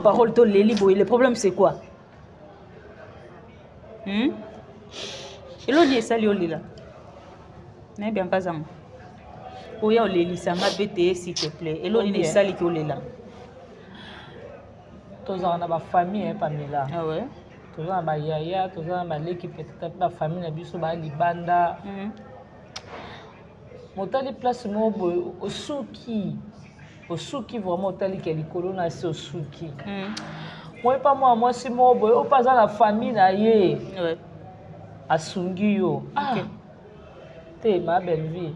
Parole to leli boye, le problème c'est quoi? Eloni esali olela. Nayebi yanka zanga. Oya olelisa nga pe te s'il te plaît. Eloni Obi, eh. esali ki olela. Tozala na bafamille, eh, Pamela. Ah ouais. Toza na bayaya, toza na baleki, peut-être mpe bafamille na biso baya libanda. Motali place moko boye, osuki, osuki vraiment, otaliki ya likolo na se, osuki. Moi pa mwana mwasi moko boye oyo mpe aza na famille na ye, asungi yo. Ah, te, ma belle vie.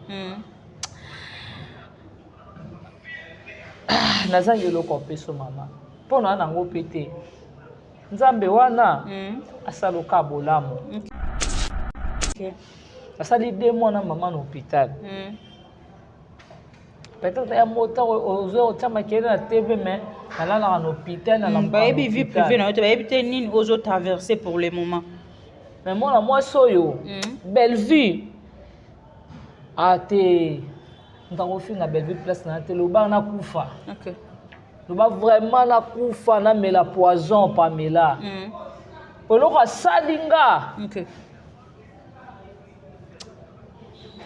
Nazangi eloko opeso mama mpo na nango mpe te. Nzambe wana asaloka bolamu. Asali 2 mois na mama na hôpital. Peut-être ya mota ozwa otya makelele na TV, mais nalalaka na hôpital, nalamuka na Bayebi vie hôpital. privée na yo te, bayebi te nini ozotraverse pour le moment. Mais mwana mwasi oyo, Bellevue, a te, ntango ofinga Bellevue place na te, loba nakufa. Loba vraiment nakufa, namela poison, Pamela. Eloko asali nga. Ok,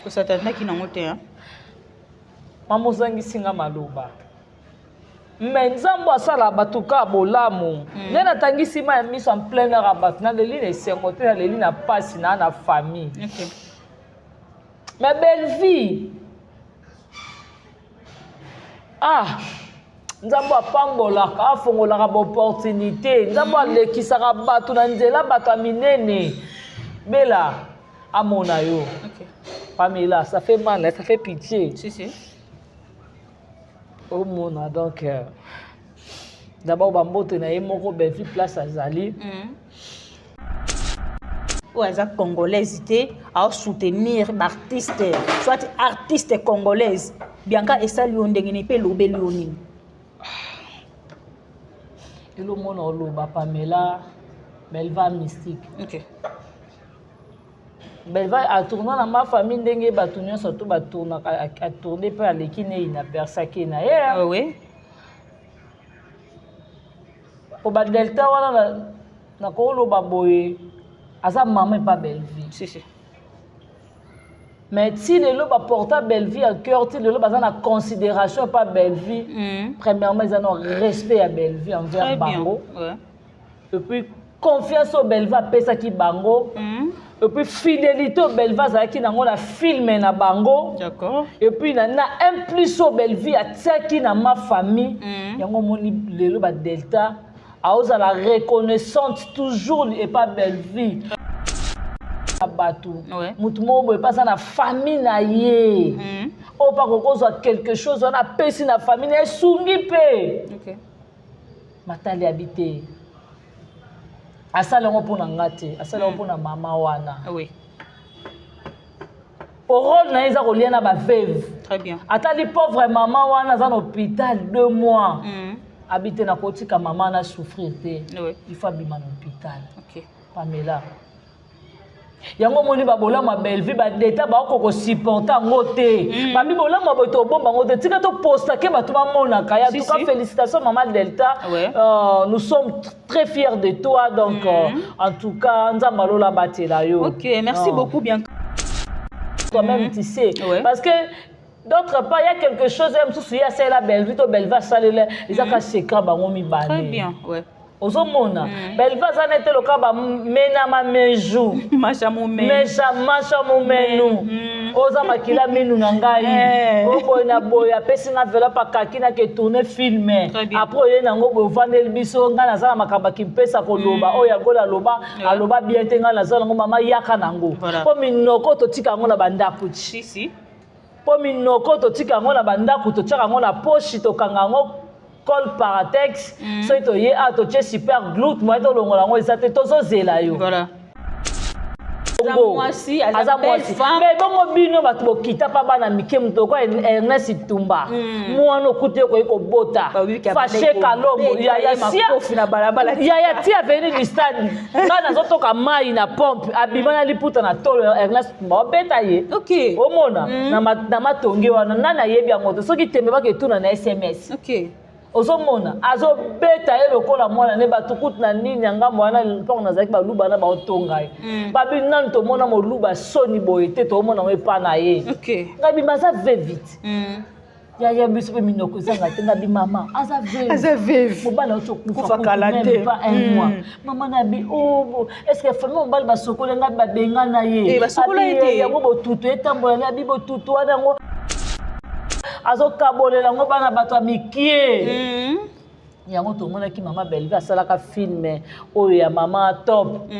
osatandaki nango te, hein? Mama, ozangisi nga maloba, me Nzambe asala bato ka bolamu. Nde natangisi ma ya miso en plein air ya bato. Naleli na esengo te, naleli na pasi na famille. Mais Bellevue, ah, Nzambe apambolaka, afongolaka baopportunité. Nzambe alekisaka bato na nzela, bato ya minene. Bela amona yo. Pamela, ça fait mal, ça fait pitié. Si si. Omona donc, d'abord bambote na ye moko Bellevue place azali. Oyo aza congolaise te, aosoutenir baartiste, soit artiste congolaise. Bianca, esali yo ndenge nini mpe elobeli yo nini? Elomona oloba, Pamela, Belva mystique. Belva atourna na ma famille ndenge bato nyonso to batournaka, atourne mpe aleki nei na persaki na ye. Ah oui. Po badelta wana nakoloba boye, aza mama epa Bellevue. Si si. Mais ti lelo baporta Bellevue à cœur, ti lelo baza na considération epa Bellevue. Premièrement, eza na respect ya Bellevue envers Très bien. bango. Et puis confiance oyo Bellevue apesaki bango. Et puis fidélité oyo Bellevue azalaki nango na film na bango. Et puis na un plus oyo Bellevue atiaki na ma famille. Yango omoni lelo badelta aozala reconnaissante toujours epa Bellevue na bato. Motu moko boye mpe aza na famille na ye, oyo mpe akokozwa quelque chose wana apesi na famille na ye, esungi mpe. Matali abi te, asala yango mpo na nga te, asala yango mpo na mama wana. Po rôle na ye eza kolia na baveuve. Très bien. Atali pauvre mama wana aza na hôpital 2 mois. Abi te, nakotika mama na souffrir te. Il faut abima na hôpital. Pamela, yango omoni babolamu ya Bellevue, badeta baoko kosupporte yango te. Babi bolamu ya boye tobomba yango te, tika topostake, bato bamonaka ya. En tout cas, félicitation mama Delta. Nous sommes très fiers de toi donc. En tout cas, Nzambe alola batela yo. Ok, merci Non. beaucoup, Bianca. Toi-même, tu sais. Parce que d'autre part, il y a quelque chose ya mosusu ye asalela Bellevue to Bellevue asalela, ezaka secret bango mibale. Très bien, ouais. Ozomona Bellevue aza nete loka bamenama meju. Masha Moumen. Mesha masha momenu. Oza makila minu na ngai. Oboye na boye, apesi nga enveloppe akaki nake tourne film. Très bien. Après oye nango boye, ovandeli biso. Ngai naza na makambo akimpesa koloba oyo yango aloba, aloba bien te. Ngai naza nango, mama, yaka nango. Mpo minoko totika yango na bandako ti. Si si. Mpo minoko totika yango na bandako, totiaka yango na poche, tokanga yango colle paratex. Soki toye a totie super glue, moye tolongola yango eza te, tozozela yo. Aza mwasi, aza Aza belle mwasi. femme. Mais bongo bino bato bokita mpa bana mike, moto lokola Ernest Tumba, mwana okuti ye koyi kobota. Bayoki Fashe abandaki Kalombo, kobeta yaya ye sia makofi na balabala. Yaya ti aveni du stade, ngai nazotoka mai na pompe, abima na liputa na tolo. Ernest Tumba obeta ye. Omona na matonge wana, nani ayebi yango te? Soki tembe, baka etuna na SMS. Ozomona azobeta ye lokola mwana ne bato kutu na nini ya ngambo wana, mpango nazalaki baluba na baotonga ye. Babi nanu tomona moluba soni boye te, toomona ngo epa na ye. Ngai bima aza veuve te. Yaya, biso mpe minoko ezanga te. Ngabi mama aza veuve. Aza veuve. Mobali auti okufa. Kufa kala te. Pas un mois. Mama na bi, oh, est ce que famille mobali basokoli? Ngai babenga na ye. Eh, basokola ye Abi, te. Yango botutu etambola ne, abi botutu wana yango azokabolela yango bana bato ya mikie. Yango tomonaki mama Belve asalaka film oyo ya mama Top.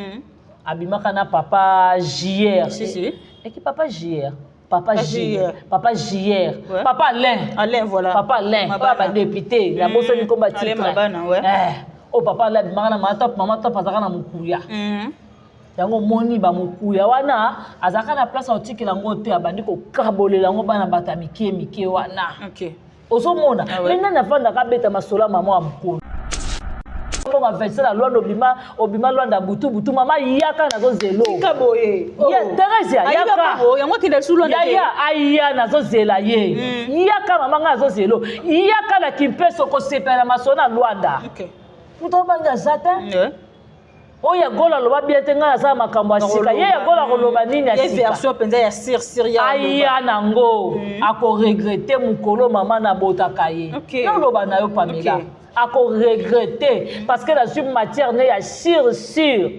Abimaka na papa JR. Si, si. Eki papa JR, papa Papa JR. JR. Papa JR. Ouais. Papa Alain. Alain, voilà. Papa Alain. Mabana. Oyo badéputé, nabosani komba. Alain titre. Mabana, ouais. Eh, oyo papa Alain abimaka na mama Top. Mama Top azalaka na mokuya. Yango omoni bamokuya wana azalaka na place aotikela yango te, abandi kokabolela yango bana bato ya mike mike wana. Ozomona. Ah ouais. Me nani afandaka abeta masolo ya mama ya mokolo mbongo Vincent na Lwanda? Obima, obima Lwanda butu butu. Mama yaka, nazozelo. Tika boye. Ya, Theresia, Ayiba yaka. bongo, yango akenda lisusu Lwanda te. Yaya aya, nazozela ye. Yaka mama, ngai azozelo. Yaka na Kimpeso, kosepela na masolo na Lwanda. Moto obangi aza te. Oyo ya Gola aloba bien te. Ngai aza makambo ya sika. Ye ya Gola koloba nini ya Ye sika? Version mpenza ya sir sir ya Aya nango, akoregretter mokolo mama nabotaka ye. Naloba na yo, Pamela, akoregretter parce que nazwi matière ne ya sur sur.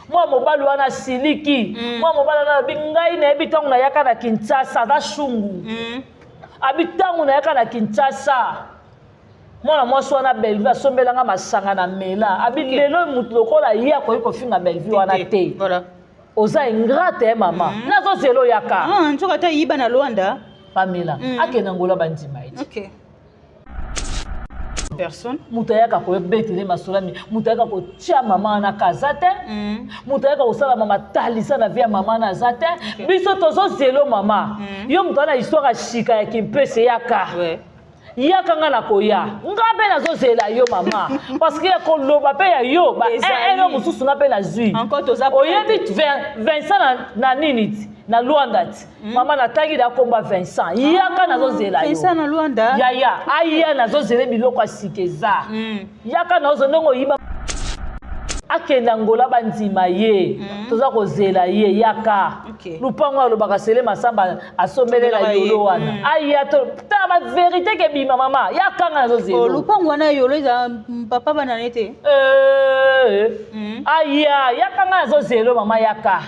Mwa mobali wana asiliki. Mwa mobali wana alobi: ngai nayebi ntango nayaka na Kinshasa, aza shungu. Abi ntango nayaka na Kinshasa, mwana mwasi wana Bellevue asombelanga masanga na mela. Abi lelo motu lokola ye akoki kofinga Bellevue wana te. Oza ingrate ye mama, nazozela oyaka. Ah, nzoka ata yiba na Lwanda. Pamela, akende Ngola, bandima ye te. Personne. Moto ayaka koyebetele masolo, moto ayaka kotia mama wana kaza te. Moto ayaka kosala mama talisa na vie ya mama wana aza te. Biso tozozelo mama. Yo moto wana, histoire ya shika ya Kimpese, yaka. Yaka, nga na koya, nga mpe nazozela yo mama, parce que ya koloba mpe ya yo ba Ezali. elo mosusu nga mpe nazwi. Encore toza Oyebi Vincent na nini ti na Lwanda ti mama natangi da komba Vincent, yaka, nazozela yo. Vincent na Lwanda. Yaya aya, nazozela biloko ya sika eza. Yaka, nazo ndenge oyiba akende Angola, bandima ye. Toza kozela ye, yaka. Lupango alobaka Sele Masamba asombelela Asombelaka ye. yolo wana. Aya, to tala bavérité ke bima. Mama, yaka, nga nazozela. Oh, lupango wana yolo eza papa bana ne te. Aya, yaka, nga nazozela mama, yaka.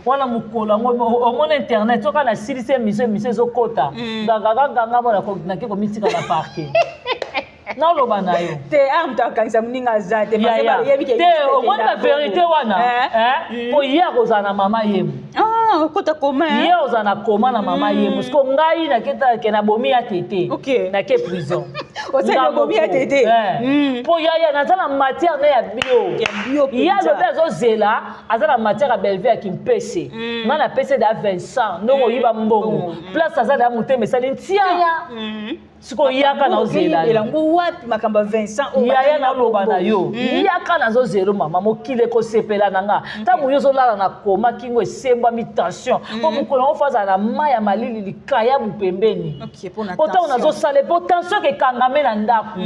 Wana mokolo yango omona internet, soki nasilisi émission, émission ezokota. Gangaka ganga mo nake komitika na parquet, naloba na yo. Te, a moto akangisa moninga aza te. Parce que Yaya. bayebi ke Te, omoni bavérité wana. Eh? Po ye akozala na mama yemo. Ah, okota koma, hein? Ye ozala na koma na mama yemo. Siko ngai naketake nabomi ya tete. Nake prison. Osali Nga obomi ya moko. tete. Eh. Mpo yaya naza na matière ne ya bio. Ya bio Ye mpenza. alobi azozela, aza na matière ya Bellevue ya Kimpese. Nga napesi da Vincent ndongo oyiba mbongo. Place aza da motema esali ntiaya. Sikoyo yaka, naozela yo. Elango wapi makambo ya Vincent oyo Yaya, batali na naloba na Congo? yo, yaka, nazozela mama. Mokili ekosepela na nga ntango yo ozolala na koma, kingo esembwami, tension. Mpo mokolo yango fo azala na mai ya malili, likayabu pembeni. Ok, mpona Po ntango tension. nazosala, po tension ekangame na ndako.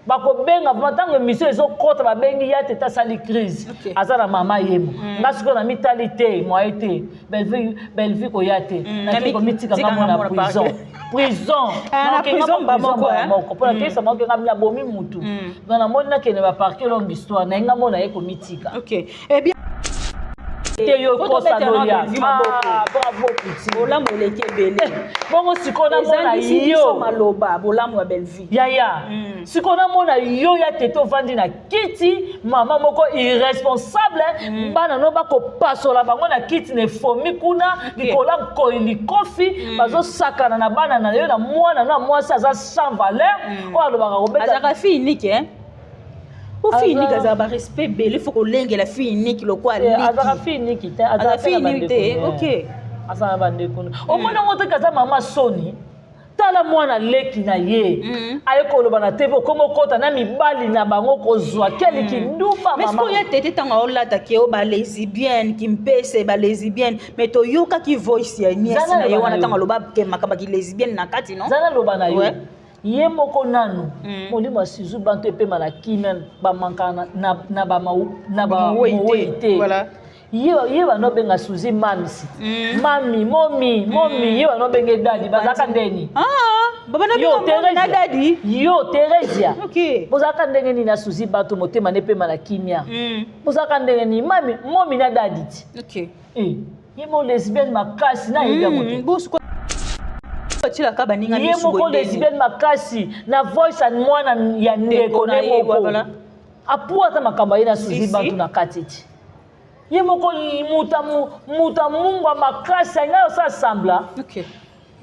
Bakobenga vraimen ntango émission ezokɔta, babengi ya tete asali crise. Aza na mama yemo. Nga sikoyo na mitali te, moye te. Bellevue, Bellevue koya te. Nake komitika tika nga mona nga mona prison. Prison. Ah, na Nakenga prison mpo ba moko, ba hein? moko mpo nakeyisa moko nga nabomi mutu. Donc namoni nakende baparquet, longue histoire na ye, nga mona ye komitika. Ok, eh bien, Te, yo Faut kosa tobetela nolia. Bellevue maboko. Ah, bravo Poutine. Bolamu eleki ebele. Bongo sikoyo namona Ezangisi biso yo maloba, bolamu ya Bellevue. Yaya, sikoyo namona yo ya tete ovandi na kiti, mama moko irresponsable. Bana no bakopasola bango na kiti na efomi kuna likolo ya nkoi likofi. Bazosakana na bana na yo, na mwana no ya mwasi aza sans valeur, oyo alobaka kobeta. Azalaka fille unique, hein? Po fille unique Aza- azalaka barespect ebele, faut kolengela fille unique lokwa. Eh, azalaka liki fille unique te. Aza Azalaka fille na unique te. bandeko. Aza na bandeko. Omoni yango teke aza mama soni. Tala mwana leki na ye aye koloba na TV, okoma okota na mibali na bango kozwa keliki ndumba. Mais mama sikoyo ye tete, ntango aolataki oyo balesbienne, Kimpese balesbienne, mais toyokaki voice ya nièce Zala na ye loba wana na yo. ntango aloba ke makambo ya kilesbienne na kati, non? Zala, loba na yo. Ye moko nanu molimo ya Suzu Bantu epema na kimia, bamankaka na bamowei te. Ye bano obenga Suzi mamisi, mami, momi, momi. Ye bano obenge daddy, bazalaka ndeni? Yo Theresia, bozalaka ndenge nini na Suzi Bantu? Motema ne epema na kimia. Bozalaka ndenge nini, mami, momi na daddy ti? Ye mo lesbienne makasi, nayebi yango te. Atielaka baninga. Ye moko lesbienne makasi na voice ya mwana ya ndeko ne moko apu ata makambo aye na Suzi Bantu na kati ti. Ye moko muta mungwa makasi, alingai osala semblant.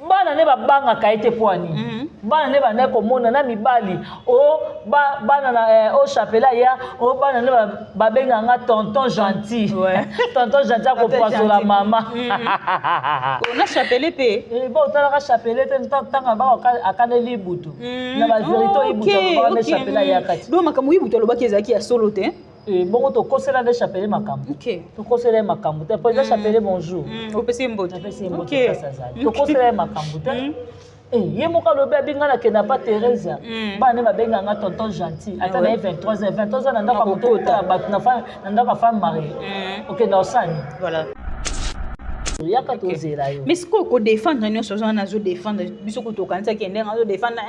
Bana nde babangaka ye te. Mpo ani bana nde bandaki komona na mibali o bana na o chapelet ya o bana nde babengaka nga tonton gentil. Tonton gentil akopasola mama. Na chapelet mpe. Bo otalaka chapelet te? Ntango baka akaneli Ibutu na bavérité oyo Ibutu alobaka nde chapelet ayaka ti. Do makambo Ibutu alobaki ezalaki ya solo te? Bongo tokosela nde chapelet makambo, tokosela ye makambo te. Président Chapelet, bonjour. Opesi ye mbote. Napesi ye mbote place azali. Tokosela ye makambo te. Ye moko alobi, abi ngai nakenda pa Theresa, bana nde babenganga tonton gentil. Ata na ye 23 heures, 23 heures na ndako ya moto, otala bato na ndako ya femme mariée, okenda osani yaka tozela yo. Mais sikoyo kodéfendre nyonso oza wana, azodéfendre biso, kutokanisaki ndenge azodéfendre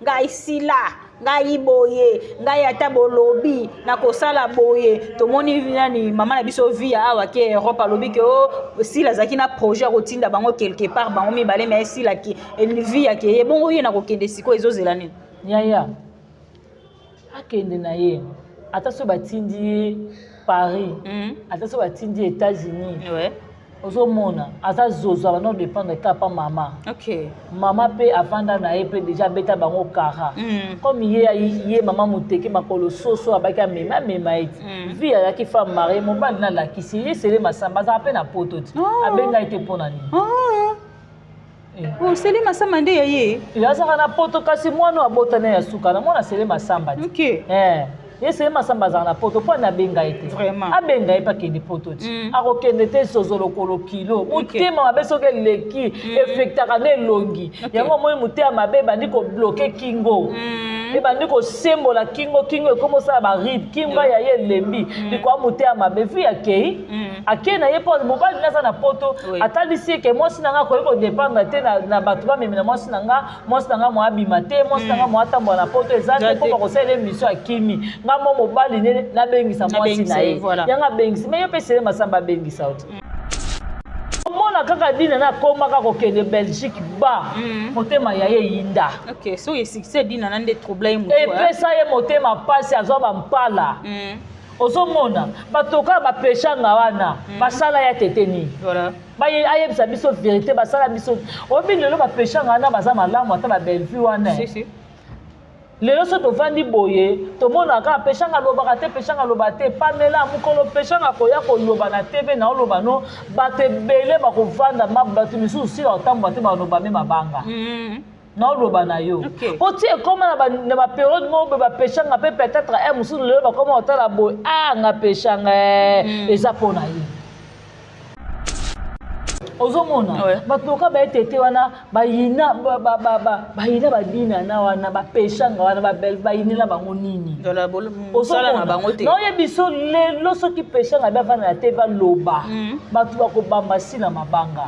ngai sila, ngai boye, ngai ata bolobi nakosala boye. Tomoni nani, mama na biso Via awa ke Europe, alobi ke o Sila azalaki na projet ya kotinda bango quelque part, bango mibale, mais esilaki Via ke ye bongo ye na kokende. Sikoyo ezozela nini? Yaya akende na ye, ata so batindi ye Paris, ata so batindi ye États-Unis. Ozomona aza zozo, abanda kodépendre kaka pa mama. Mama mpe avanda na ye mpe déjà abeta bango kara. Comme ye mama moteke makolo soso abaki amema amema ye ti. Vi azalaki femme mariée, mobali nalakisi ye Sele Masamba azala mpe na poto ti. Abenga ye te mpo na nini? Oh, Sele Masamba nde ya ye. Azalaka na poto, kasi mwana abotana ya suka na mwana Sele Masamba ti. Ye Sele Masamba azalaka na poto, mpo ani abenga ye te? Abenga ye mpe akende poto ti. Akokende te, zozo lokolo kilo, motema mabe soki eleki efektaka nde elongi. Yango omoni motema mabe ebandi kobloquer kingo, ebandi kosembola kingo, kingo ekomi osala barides, kingo ya ye elembi likoya motema mabe. Vi akei, akei na ye mpo mobali naza na poto. Atalisi ye ke mwasi na nga akoki kodépendre te na bato bamemi na mwasi na nga, mwasi na nga mwa abima te, mwasi na nga mwa atambola na poto eza te, mpo bakosalela émission. Akimi nga mo mobali nde nabengisa mwasi na ye, yango abengisi. Mais yo mpe Sele Masamba abengisa yo te. Omona kaka Dina na akomaka kokende Belgique, ba motema ya ye eyinda. Soki succès Dina na nde trouble ye. Epesa ye motema mpasi, azwa bampala. Ozomona bato kaka bapeshanga wana basala ya tete nini? Ayebisa biso vérité, basala biso oyebi lelo bapeshanga wana baza malamu, ata babellevue wana. Lelo so tovandi boye, tomonaka kaka Peshanga alobaka te, Peshanga aloba te. Pamela, mokolo Peshanga koya koloba na TV na oloba no, bato ebele bakovanda, bato misusu sila kotambola te, baloba me mabanga. Naoloba na yo po ti ekóma na bapériode moko boye, bapeshanga mpe peut-être e mosusu lelo bakóma kotala boye, a nga Peshanga eza mpo na ye. Ozomona bato loka baetete wana bayina bayina badinana wana, bapeshanga wana, bayinela bango nini? Naoyebi biso lelo soki Peshanga bi avanda na te, baloba bato bakobamba nsina mabanga.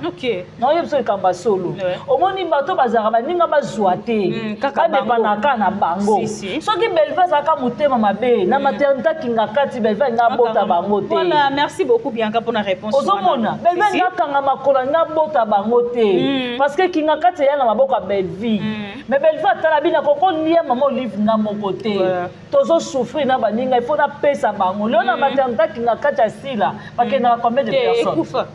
Naoyebi biso likambo ya solo, omoni bato bazalaka baninga bazwa te, badepanaka na bango. Soki Belve azalaka motema mabe na maternité akinga kati, Belve alinga abota bango te. Merci beaucoup Bianca mpona réponse. Ozomona Belve alinga akanga makolo, alinga abota bango te, parce que kinga kati eya na maboko ya Bellevie. Mais Bellevie atala bina kokolia mama Olive nga moko te, tozosouffrir na baninga, il faut napesa bango. Lelo na maternité akinga kati ya sila bakendaka combien de personnes?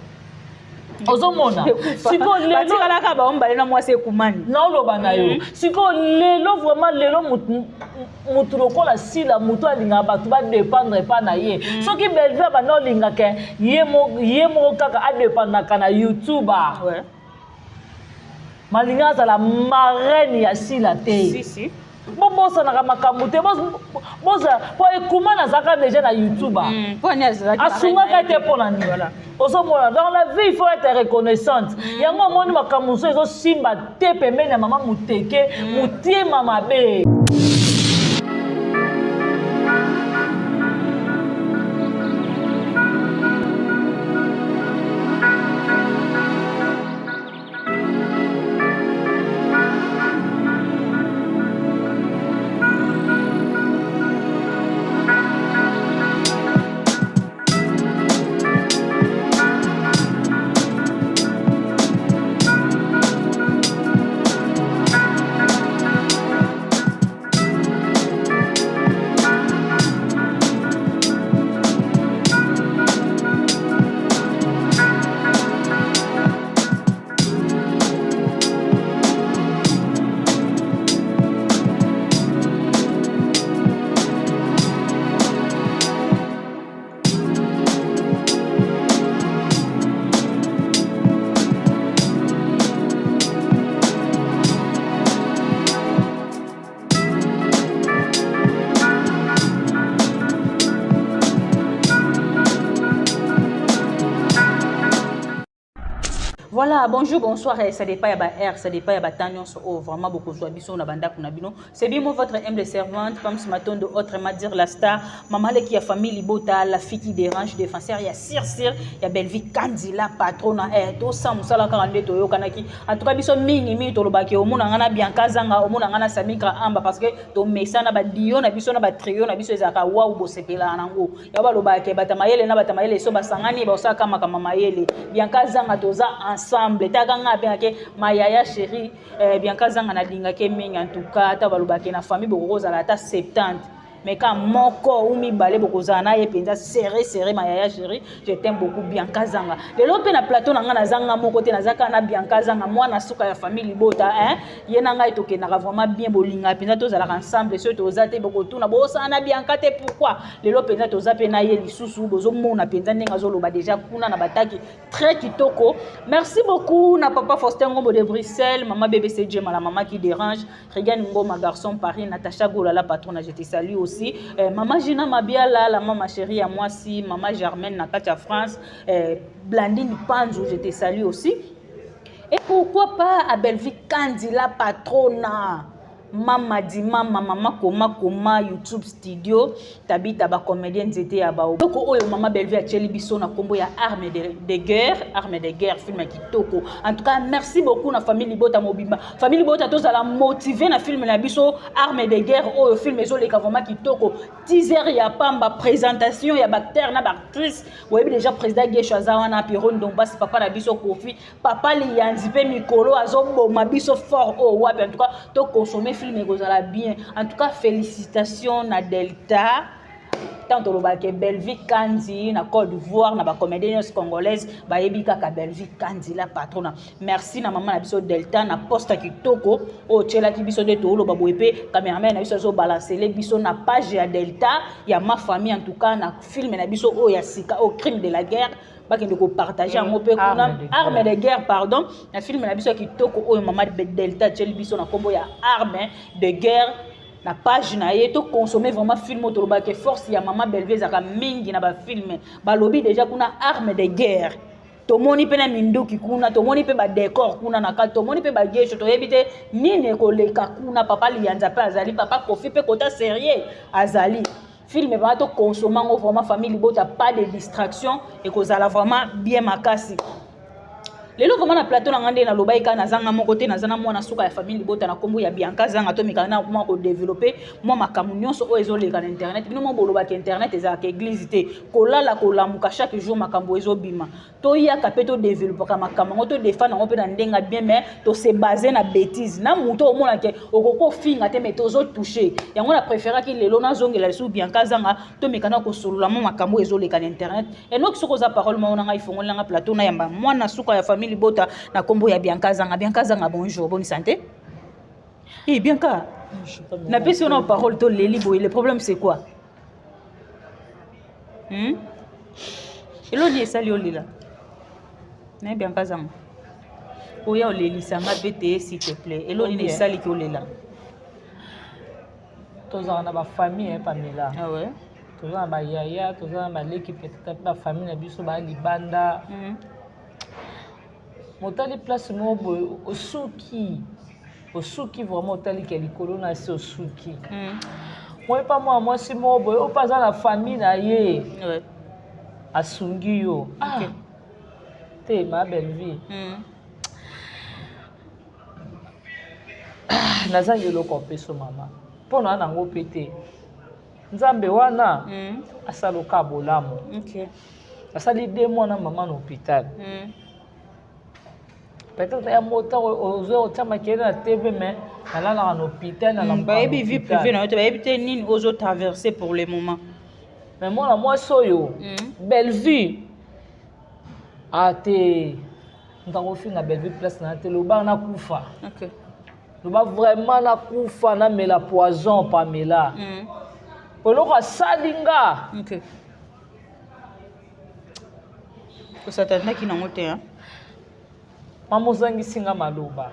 Ozomona sikoyo lelobatikalaka bango mibale na mwasi ekumani. Naoloba na yo sikoyo lelo, vraiment lelo mutu lokola Sila, mutu alingaka bato badépendre epa na ye. Soki Bellevue abanda olingaka ye moko kaka adépendaka na YouTube, malinga azala marraine ya Sila te. Bobosanaka makambo te, bozala po ekuma nazalaka déjà na YouTube. Asungaka te mpo na nini? Ozomona, dans la vie il faut être reconnaissante. Yango omoni makambo mosusu ezosimba te pembeni ya mama Moteke, motema mabe. Voilà, bonjour, bonsoir, et ça dépend ya ba heure, ça dépend ya ba temps nyonso oyo vraiment bokozwa biso na bandako na bino. C'est bien moi votre humble servante, Pams Matondo, autrement dire la star, maman leki ya famille Libota, la fille qui dérange, défenseur ya Sir Sir, ya Bellevue Kandila, patrona, eh, to sa musala kaka nde toyokanaki. En tout cas, biso mingi mingi tolobaki omona nga na Bianca Zanga, omona nga na Samika Amba parce que tomesana ba dio na biso na ba trio na biso ezalaka waouh bosepelaka nango. Ya balobaka bata mayele na bata mayele so basangani baosalaka makambo mayele. Bianca Zanga toza ensemble, taka nga abengake mayaya chérie, Bianca Zanga nalingake mingi en tout cas, ata balobake na famille bokozala ata 70 mais quand moko ou mibale bokozala na ye mpenza serré serré mayaya chérie, je t'aime beaucoup Bianca Zanga. Lelo mpe na plateau na nga nazanga moko te, naza kaka na Bianca Zanga, mwana suka ya famille Libota, hein, ye na ngai tokendaka vraiment bien, bolinga mpenza tozalaka ensemble, soki toza te bokotuna bosala na Bianca te pourquoi. Lelo mpenza toza mpe na ye lisusu, bozomona mpenza ndenge azoloba déjà kuna na bataki très kitoko. Merci beaucoup na papa Faustin Ngombo de Bruxelles, maman BBC Djema, la maman qui dérange, Regan Ngoma garçon Paris, Natacha Gola la patronne, je te salue aussi, maman Gina Mabiala, la maman chérie à moi si, maman Germaine na Katia France, Blandine Panzou, je te salue aussi. Et pourquoi pas à Bellevue Kandi la patrona, Mama di mama, mama koma koma YouTube studio, tabita ba comédien nzete ya ba. Toko oyo mama Bellevue atieli biso na kombo ya arme de guerre, arme de guerre film ya kitoko. En tout cas, merci beaucoup na famille Libota mobimba. Famille Libota tozala motivé na film na biso arme de guerre oyo film ezoleka vraiment kitoko. Teaser ya pamba, présentation ya acteur na ba actrice. Oyebi déjà président Gesho aza wana Pierrot Ndombasi, papa na biso Kofi, papa Liyanzi pe mikolo azoboma biso fort oyo wapi. En tout cas, to consommer film ekozala bien. En tout cas, félicitations na Delta. Tant tolobaka Bellevue Kandi na Côte d'Ivoire na ba comédien nyonso congolaise bayebi kaka Bellevue Kandi la patrona. Merci na mama na biso Delta na poste kitoko oyo tielaki biso nde toloba boye pe cameraman na biso azo balancer biso na page ya Delta ya ma famille. En tout cas na film na biso oyo ya sika au crime de la guerre bakende ko partager yango pe kuna arme de guerre, pardon, na film na biso ya kitoko oyo mama Delta tieli biso na kombo ya arme de guerre na page na ye. To consommer vraiment film oyo tolobaka force ya mama Bellevue ezalaka mingi na ba film. Balobi déjà kuna arme de guerre, tomoni pe na minduki kuna, tomoni pe ba décor kuna na kati, tomoni pe ba gesho, toyebi te nini ekoleka kuna. Papa Liyanza pe azali, papa Kofi pe kota sérieux azali. Film va to consommer ngo vraiment famille Libota, pas de distraction ekozala vraiment bien makasi. Lelo vraiment na plateau na ngande na lobai ka nazanga moko te, nazana mwana suka ya famille Libota na kombo ya Bianca Zanga. To mikana na mwa ko développer mwa makambo nyonso oyo ezoleka na internet. Bino mo bolobaka internet ezalaka église te, kolala kolamuka chaque jour makambo ezobima. Toyaka pe to développer makambo ngo, to défendre ngo pe na ndenga bien, mais to se baser na bêtise na muto omona ke okoko finga te, mais tozo toucher yango. Na préféraki lelo nazongela lisusu Bianca Zanga, to mekana kosolola mwa makambo ezoleka na internet. Enoki soki oza parole moko na ngai, fongoli nanga plateau na yamba mwana suka ya famille Libota na kombo ya Bianca Zanga. Bianca Zanga, bonjour, bonne santé. Eh Bianca, napesi yo na parole to leli boye, le problème c'est quoi? Eloni esali olela na Bianca Zanga, oya olelisanga pe te, s'il te plaît. Eloni na esaliki olela? Tozalaka na bafamille, Pamela. Ah ouais. Toza na bayaya, toza na baleki, peut-être mpe bafamille na biso baya libanda. Motali place moko boye, osuki, osuki vraiment, otaliki ya likolo na se, osuki. Moyepa mwana mwasi moko boye oyo mpe aza na famille na ye, asungi yo. Ah, te, ma belle vie. Nazangi eloko apeso mama mpo na nango mpe te. Nzambe wana asaloka bolamu. Asali 2 mois na mama na hôpital. Peut-être ya mota ozwa otya makelele na TV, mais nalalaka na hôpital, nalamuka na Bayebi vie hôpital. privée na yo te, bayebi te nini ozotraverse pour le moment. Mais mwana mwasi oyo, Bellevue ate ntango ofinga Bellevue place na te, loba nakufa. Loba vraiment nakufa, namela poison, Pamela. Eloko asali nga. Ok, kosatandaki nango te, hein? Mama, ozangisi nga maloba,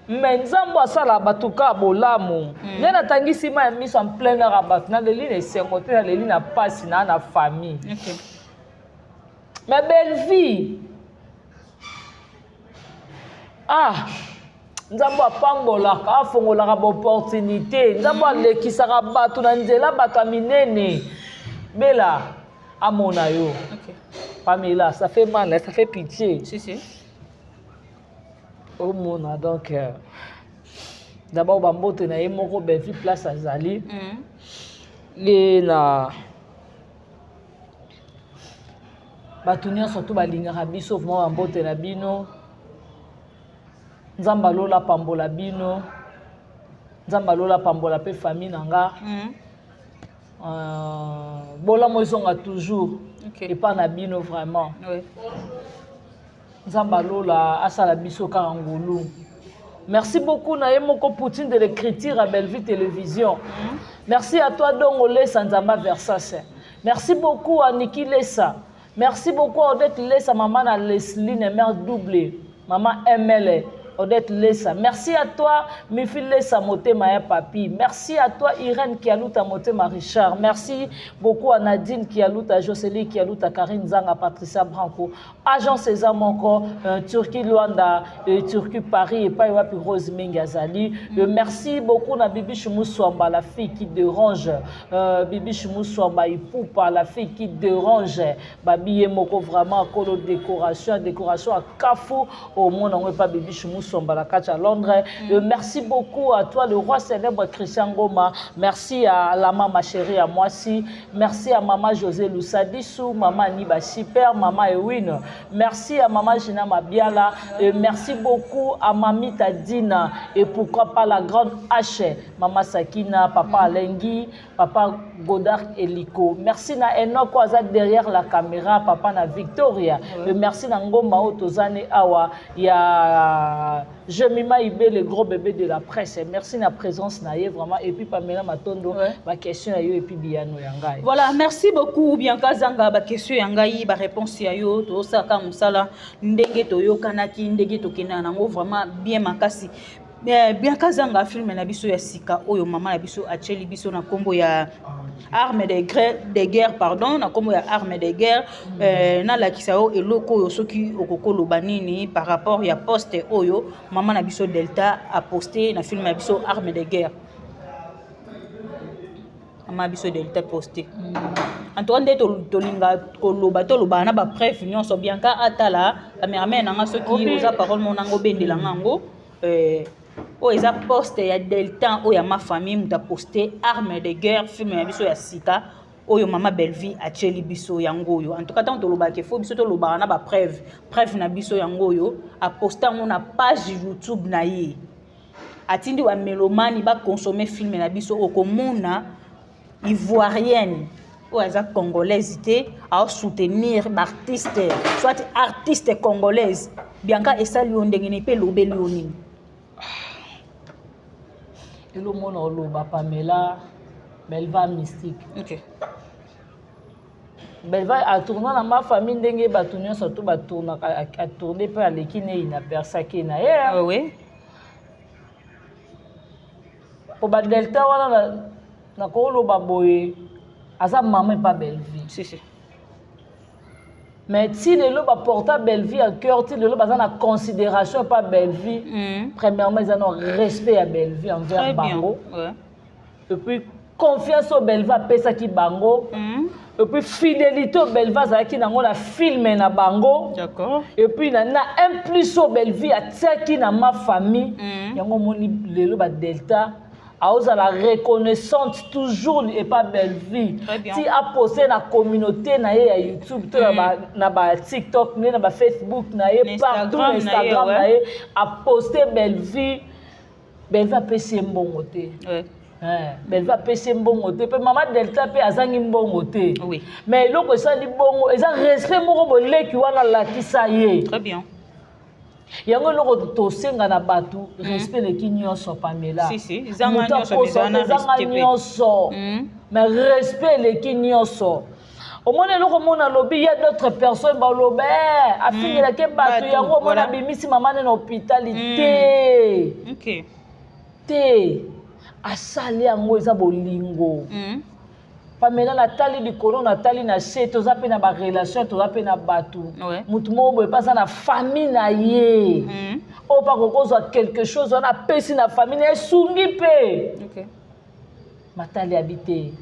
me Nzambe asala bato ka bolamu. Nde natangisi ma ya miso en plein air ya bato, naleli na esengo te, naleli na pasi na famille. Mais Bellevue, ah, Nzambe apambolaka, afongolaka baopportunité. Nzambe alekisaka bato na nzela, bato ya minene. Bela amona yo. Pamela, ça fait mal, ça fait pitié. Si si. Omona donc d'abord bambote na ye moko Bellevue place azali. Ye na bato nyonso to balingaka biso vraiment, bambote na bino. Nzambe alola pambola bino, Nzambe alola pambola mpe famille na nga. Bolamu ezonga toujours epa na bino vraiment. Nzambe alola asala biso kaka ngolu. Merci beaucoup na ye moko Poutine de l'écriture à Bellevue Télévision. Merci à toi Dongo Lesa Nzamba Versas. Merci beaucoup à Niki Lesa. Merci beaucoup à Odette Lesa, maman na Leslie, mère doublée, maman ML Odette Lesa. Merci à toi, Mifi Lesa Motema ya Papi. Merci à toi, Irène Kialuta Motema Richard. Merci beaucoup à Nadine Kialuta, Jocelyne Kialuta, Karine Zanga, Patricia Branco, Agent César Monko, Turquie Luanda, Turquie Paris, et pas Wapi Rose Mengazali. Merci beaucoup na Bibi Chumousswamba, la fille qui dérange. Bibi Chumousswamba Ipupa, la fille qui dérange. Babi Moko vraiment, kolo décoration, décoration à Kafou, au monde, on pas Bibi Chumousswamba, la catch à Londres. Merci beaucoup à toi, le roi célèbre Christian Goma. Merci à la maman chérie à moi aussi. Merci à maman José Lousadissou, maman Niba Super, maman Ewin. Merci à maman Gina Mabiala. Merci beaucoup à Mamita Dina. Et pourquoi pas la grande H, maman Sakina, papa Alengi, papa Godard Eliko. Merci na Enoch aza derrière la caméra, papa na Victoria. Merci na Ngoma Otozane Awa, ya Jemima Ibe, le gros bébé de la presse. Merci na présence na ye vraiment. Et puis Pamela Matondo, ma question ya yo et puis biyano ya ngai. Voilà, merci beaucoup Bianca Zanga, ba question ya ngai, ba réponse ya yo, tosaka mosala ndenge toyokanaki, ndenge tokenda nango vraiment bien makasi. Bianca Zanga, film na biso ya sika oyo mama na biso atieli biso na nkombo ya Arme de guerre, pardon, na nkombo ya Arme de guerre. Nalakisa yo eloko oyo soki okokoloba nini par rapport ya poste oyo mama na biso Delta aposte na film ya biso Arme de guerre. Mama na biso Delta poste. En tout cas, nde tolinga koloba, tolobaka na bapreuve nyonso. Bianca, atala cameraman nanga soki oza parole mo nanga obendelanga yango. Oyo eza poste ya Delta oyo ya ma famille, moto aposte Arme de guerre, film ya biso ya sika oyo mama Bellevue atieli biso yango oyo. En tout cas, ntango tolobaka, efo biso tolobaka na bapreuve. Preuve na biso yango oyo, aposte yango na page YouTube na ye, atindi bamélomanes baconsommer film na biso. Okomona Ivoirienne oyo aza congolaise te aosoutenir baartiste, soit artiste congolaise. Bianca, esali yo ndenge nini mpe elobeli yo nini? Elomona oloba, Pamela, Belva mystique. Belva atourna na ma famille ndenge bato nyonso to batournaka, atourne mpe aleki nei na persaki na ye. Ah, oui. Po badelta wana, nakoloba boye, aza mama epa Bellevie. Si, si. Mais ti lelo baporta Bellevie à cœur, ti lelo baza na considération epa Bellevie. Premièrement, eza na respect ya Bellevie envers bango, et puis confiance oyo Bellevie apesaki bango, et puis fidélité oyo Bellevie azalaki nango na film na bango, et puis na un plus oyo Bellevie atiaki na ma famille. Yango omoni lelo badelta aozala reconnaissante toujours epa Bellevie. Très bien. Ti aposte na communauté na ye ya YouTube to na ba TikTok na ye, na bafacebook na ye, Na partout, na Instagram na ye, Instagram na ye, aposte Bellevie. Bellevie apesi ye mbongo te. Bellevie apesi ye mbongo te, mpe mama Delta mpe azangi mbongo te. Mais eloko esali bongo eza respect moko boleki wana alakisa ye. Très bien. Yango eloko tosenga na bato, respect eleki nyonso, Pamela. Si, si. Ezanga Moto nyonso, mais eza na ezanga respect mpe. nyonso, mais respect eleki nyonso. Omoni eloko omona alobi ya d'autres personnes baloba, eh, afingelaki bato. Bato, Yango omona abimisi mama ne na hôpital te. Te, asali yango, eza bolingo. Pamela, natali likolo, natali na se, toza mpe na barelation, toza mpe na bato. Motu moko boye mpe aza na famille na ye, oyo mpe akokozwa quelque chose wana, apesi na famille na ye, esungi mpe. Matali abi te,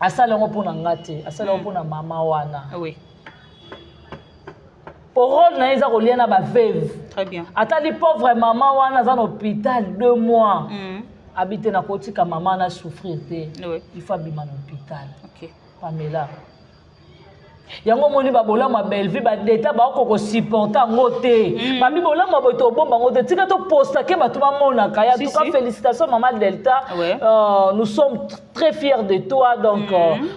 asali yango mpo na nga te, asali yango mpo na mama wana. Po rôle na ye eza kolia na baveuve. Très bien. Atali pauvre mama wana aza na hôpital 2 mois, abi te, nakotika mama na souffrir te. Il faut abima na hôpital. Pamela, yango omoni babolamu ya Bellevie, badeta baoko kosupporter yango te. Babi bolamu ya boye, tobomba yango te, tika topostake, bato bamonaka ya. En Si, tout cas, si. félicitations mama Delta. Nous sommes très fiers de toi, donc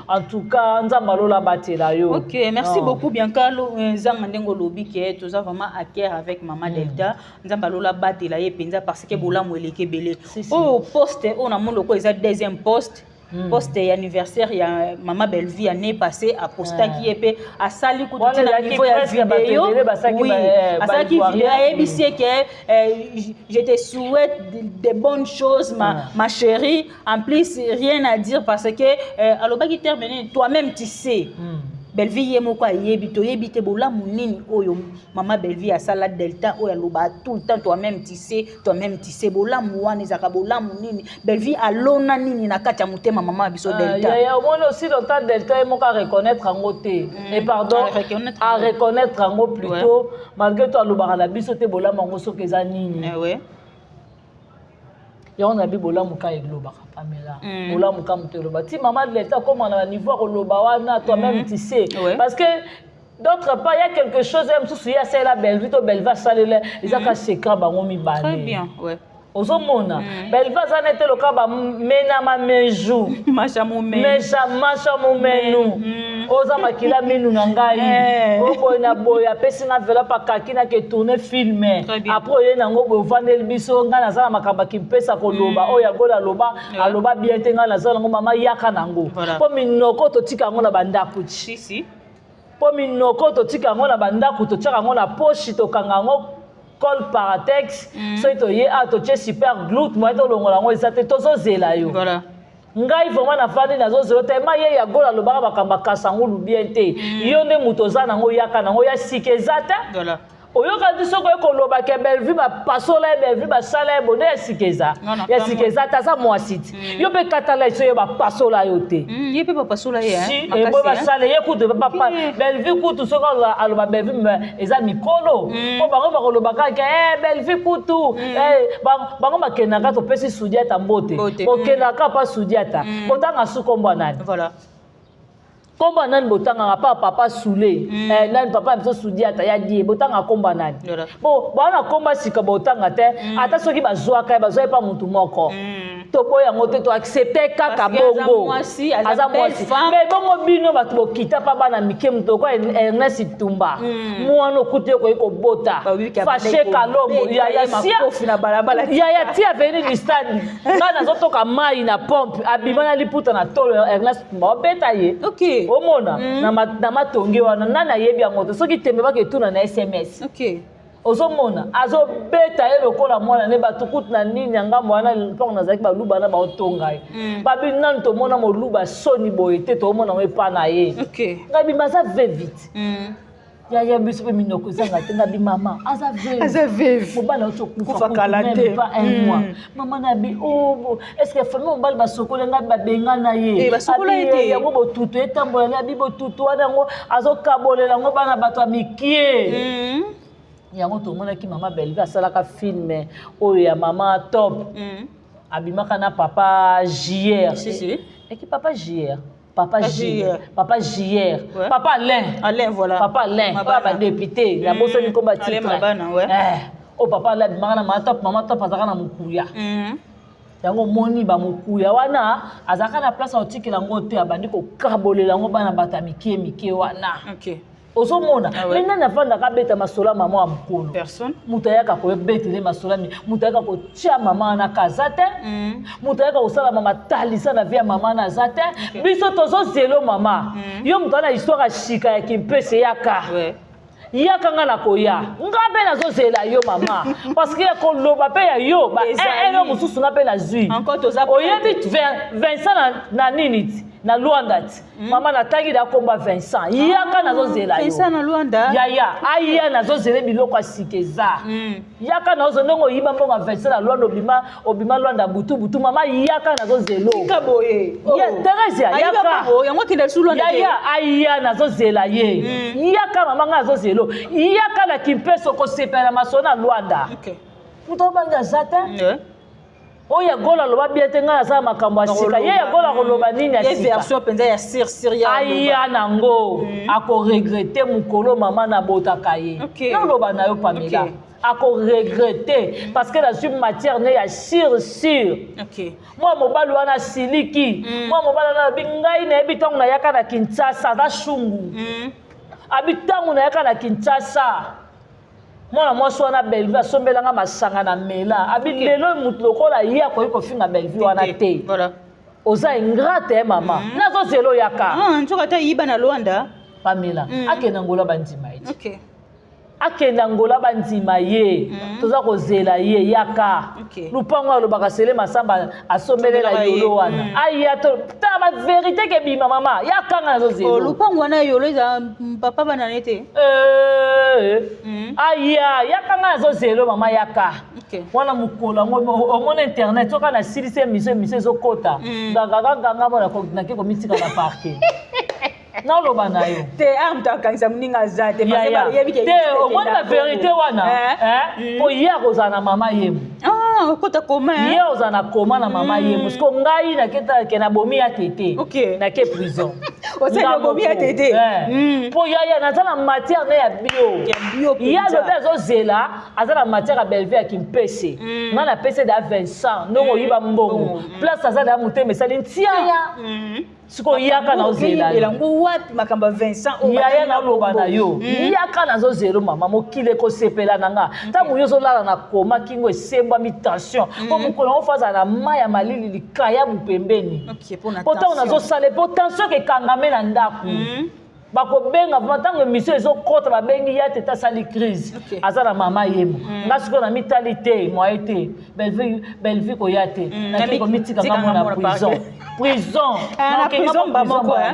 en tout cas, Nzambe alola batela yo. Ok, merci Non. beaucoup Bianca. Nzanga ndenge olobi ke toza vraiment à cœur avec Mama Delta. Nzambe alola batela ye penza, parce que bolamu eleki ebele. Si, si. Oyo poste oyo namoni lokola eza deuxième poste. Poste ya anniversaire ya Mama Bellevue année passée, apostaki ye mpe, asali kutu Wana ti na ezalaki niveau ya presque bato video. ebele basalaki Oui, asalaki ba video, Ivoirien. ayebisi ye ke je te souhaite de bonnes choses, ma chérie. En plus, rien à dire, parce que alobaki terme nini, toi-même tu sais. Bellevie ye moko ayebi, toyebi te bolamu nini oyo mama Bellevie asala Delta, oyo aloba tout le temps toi-même tu sais, toi-même tu sais. Bolamu wana ezalaka bolamu nini? Bellevie alona nini na kati ya motema mama ya biso Ah, Delta? yaya, omoni aussi longtemps Delta ye moko areconnaître yango te. Et pardon, Areconnaître yango. areconnaître yango plutôt, malgré to alobaka na biso te bolamu yango soki eza nini. Eh ouais. Yango na bi bolamu ka elobaka, Pamela. Bolamu ka moto eloba ti mama Delta akóma na baniveau ya koloba wana toi-même tu sais. Parce que d'autre part, il y a quelque chose ya mosusu ye asalela Bellevue to Bellevue asalela, eza ka secret bango mibale. Très bien, ouais. Ozomona Bellevue aza nete loka bamenama meju. Masha mome. Mesha masha momenu. Oza makila minu na ngai. Oboye na boye, apesi nga enveloppe akaki nake tourne film. Très bien. Après oye nango boye, ovandeli biso, ngai naza na makambo akimpesa koloba oyo yagola aloba. Aloba bien te, ngai naza nango, mama yaka nango. Mpo minoko totika yango na bandako ti. Si, si. Mpo minoko totika yango na bandako, totiaka yango na poche, tokanga yango colle Paratex. Soki toye a totie super glue, moye tolongola yango eza te, tozozela yo. Ngai vraiment nafandi, nazozela tema ye ya gola alobaka makambo akasa ngulu bien te. Yo nde moto oza nango, yaka nango ya sika eza te. Oyoka ti soki oye koloba ke Bellevue bapasola ye, Bellevue basala ye bonde, ya sika eza. Non, non, Ya sika eza te, aza mwasi ti. Yo mpe katala eso, yo bapasola yo te. Ye mpe bapasola ye, hein? Si. Makasi, Eboye hein? basala ye kutu Bellevue kutu soki aloba Bellevue, mais eza mikolo mpo bango bakoloba kaka eh, Bellevue kutu eh, bango bakendaka, topesi Sudiata mbote. Mbote. Bokendaka pa Sudiata, botanga su kombo ya nani? Kombo ya nani botangaka pa papa Sule? Eh, nani papa ya biso Sudiata ya die, botanga kombo ya nani? Bo bana kombo ya sika botanga te, ata soki bazwaka ye, bazwa ye pa mutu moko. Toboya yango te, toaccepte kaka. Parce que aza Bongo mwasi, aza aza belle mwasi. femme. Mais bongo bino bato bokita mpa bana mike, moto lokola Ernest Tumba, mwana okuti okoki kobota. Babiki Fashe Kalombo. abandaki Yaya kobeta ye sia makofi na balabala. Yaya ti avenue du stade, ngai nazotoka mai na pompe, abima na liputa na tolo, Ernest Tumba obeta ye. Omona na matongi wana, nani ayebi yango te? Soki tembe, baketuna na SMS. Ozomona azobeta ye lokola mwana ne bato kutu na nini ya ngambo wana mpango nazalaki baluba na baotonga ye. Babi nanu tomona moluba soni boye te, tomona yango epa na ye. Ngai bima aza vevite. Yaya biso mpe minoko ezanga te. Ngabi mama aza veuve, mobali auti okufa kala te, pas un mois. Mama na bi, oh, est ce que famille mobali basokoli? Ngai babengana ye. Yango botutu etambola ne abi botutu wana, yango azokabolela yango bana bato ya mikie. Yango tomonaki mama Belve asalaka film oyo ya mama Top, abimaka na papa JR. Eki papa JR, papa JR, papa JR, papa Alain. Alain, voilà. Papa Alain, papa badéputé, nabosani komba titre. Oyo papa Alain abimaka na mama Top. Mama Top azalaka na mokuya. Yango omoni bamokuya wana azalaka na place aotikela yango te, abandi kokabolela yango bana bato ya mike mike wana. Ozomona me nani avandaka abeta masolo ya mama ya mokolo? Moto ayaka koyebetele masolo, moto ayaka kotia mama wana kaza te, moto ayaka kosala mama talisa na vie ya mama wana aza te. Biso tozozelo mama, yo moto wana, histoire ya shika ya Kimpese, yaka, yaka, nga na koya, nga mpe nazozela yo mama, parce que ya koloba mpe ya yo baelo mosusu nga mpe nazwi. Oyebi Vincent na nini ti na Lwanda ti, mama natangi da komba Vincent, yaka, nazozela yo. Na Lwanda. Yaya aya, nazozela biloko ya sika eza. Yaka, nazo ndenge oyiba mbongo ya Vincent na Lwanda, obima, obima Lwanda butu butu. Mama yaka, nazozela. Boye. Theresia, yaka. Yango akenda lisusu Lwanda. Yaya aya, nazozela ye. Yaka mama, ngai nazozela. Yaka na Kimpese, okosepela masolo na Lwanda. Moto obangi aza te. Oyo ya Gola aloba bien te, ngai naza makambo ya sika. Ye ya Gola koloba nini ya sika? Version mpenza ya sir sir. Aya nango, akoregretter mokolo mama nabotaka ye. Naloba na yo Pamela, akoregretter parce que nazwi matière ne ya sir sir. Mwa mobali wana asiliki, mwa mobali wana alobi ngai nayebi ntango nayaka na Kinshasa aza shungu. Abi ntango nayaka na Kinshasa, mwana mwasi wana Bellevue asombelanga masanga na mela. Abi lelo motu lokola ye akoki kofinga Bellevue wana te. Oza ingrate ye mama, nazozela oyaka. Nzoka ata yiba na Lwanda. Pamela, akende Ngola, bandima ye te. Akende Angola, bandima ye. Toza kozela ye, yaka. Lupango alobaka sele masamba asombelela yolo wana, aya to tala bavérité ke bima. Mama yakanga, nazozela. Lupango wana yolo eza papa bana ne te. Aya, yakanga, nazozela mama, yaka. Wana mokolo yango omona internet soki nasilisi émission, émission ezokota nganganganganga mo nake komitika na parquet, naloba na yo. Te, a moto akangisa moninga aza te. Te, omoni bavérité wana po ye akozala na mama yemo. Okota koma. Ye ozala na koma na mama yemo. Siko ngai naketake nabomi ya tete, nake prison. Obomi ya tete. Mpo yaya naza na matière ne ya bio. Ye alobi azozela, aza na matière ya Bellevue ya Kimpese. Ngai napesi da Vincent ndongo oyiba mbongo, place aza da motema esali ntiaya. Sikoyo yaka, nazozela. Yango wapi makambo ya Vincent? Yaya, naloba na yo, yaka, nazozela mama. Mokili ekosepela na nga ntango yo ozolala na koma, kingo esembwami, tension, mpo mokolo yango fo azala na mai ya malili, likayabu pembeni, mpo ntango nazosala, mpo tension ekangame na ndako. Bakobenga vraiment ntango émission ezokɔta, babengi ya tete asali crise, aza na mama yemo. Nga sikoyo na mitali te, moye te, Bellevue koya te, nake komitika nga mona prison, prison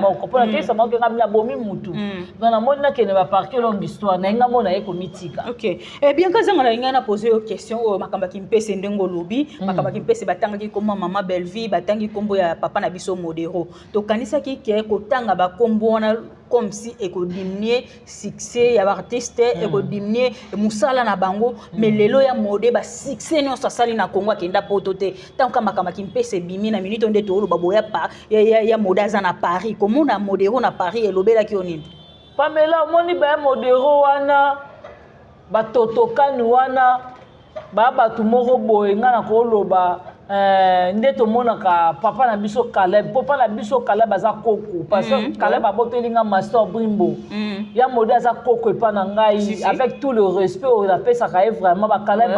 moko mpo nakeyisa moko nga nabomi mutu. Donc namoni nakende baparquet, longue histoire na ye, nga mona ye komitika. Ok, bien kazanga na ngai na pose yo question oyo, makambo ya Kimpese. Ndenge olobi makambo ya Kimpese, batangaki kombo ya mama Bellevue, batangi kombo ya papa na biso Modero. Tokanisaki ke kotanga bakombo wana comme si ekodiminuer succès ya baartiste, ekodiminuer mosala na bango. Mais lelo ya mode basuccès nyonso asali na Congo, akenda poto te. Ntango ka makambo ya Kimpese ebimi na minute nde tooloba boya pa ya mode aza na Paris, komona Modero na Paris elobelaki yo nini? Pamela, omoni baya Modero wana, batotokani wana, baya bato moko boye, ngai na koloba. Nde tomonaka papa na biso Caleb, papa na biso Caleb aza koko, parce que Caleb aboteli nga Master Brimbo. Ya Mode aza koko epa na ngai. Si, si. Avec tout le respect oyo napesaka ye, vraiment, baCaleb,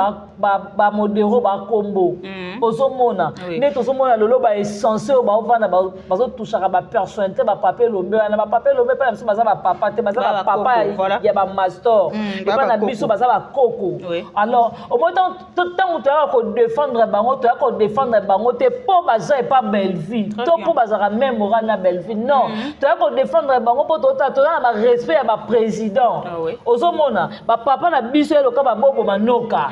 bamodero, bakombo. Ozomona nde tozomona lelo baessence oyo baovanda, bazotouchaka bapersonnalité, bapapa Elombe wana. Bapapa Elombe epa na biso baza bapapa te, baza Ba bapapa bakoko, voilà. ya bamastor. Epa na bakoko. biso baza bakoko. Alors omoi, ntango toyaka kodéfendre bango, toyaka kodéfendre bango te mpo baza epa Belleville Très to bien. mpo bazalaka même moral na Belleville. Non, toyaka kodéfendre bango mpo tota toza na barespect ya baprésident. Ah oui. Ozomona bapapa na biso ye lokola babobo manoka,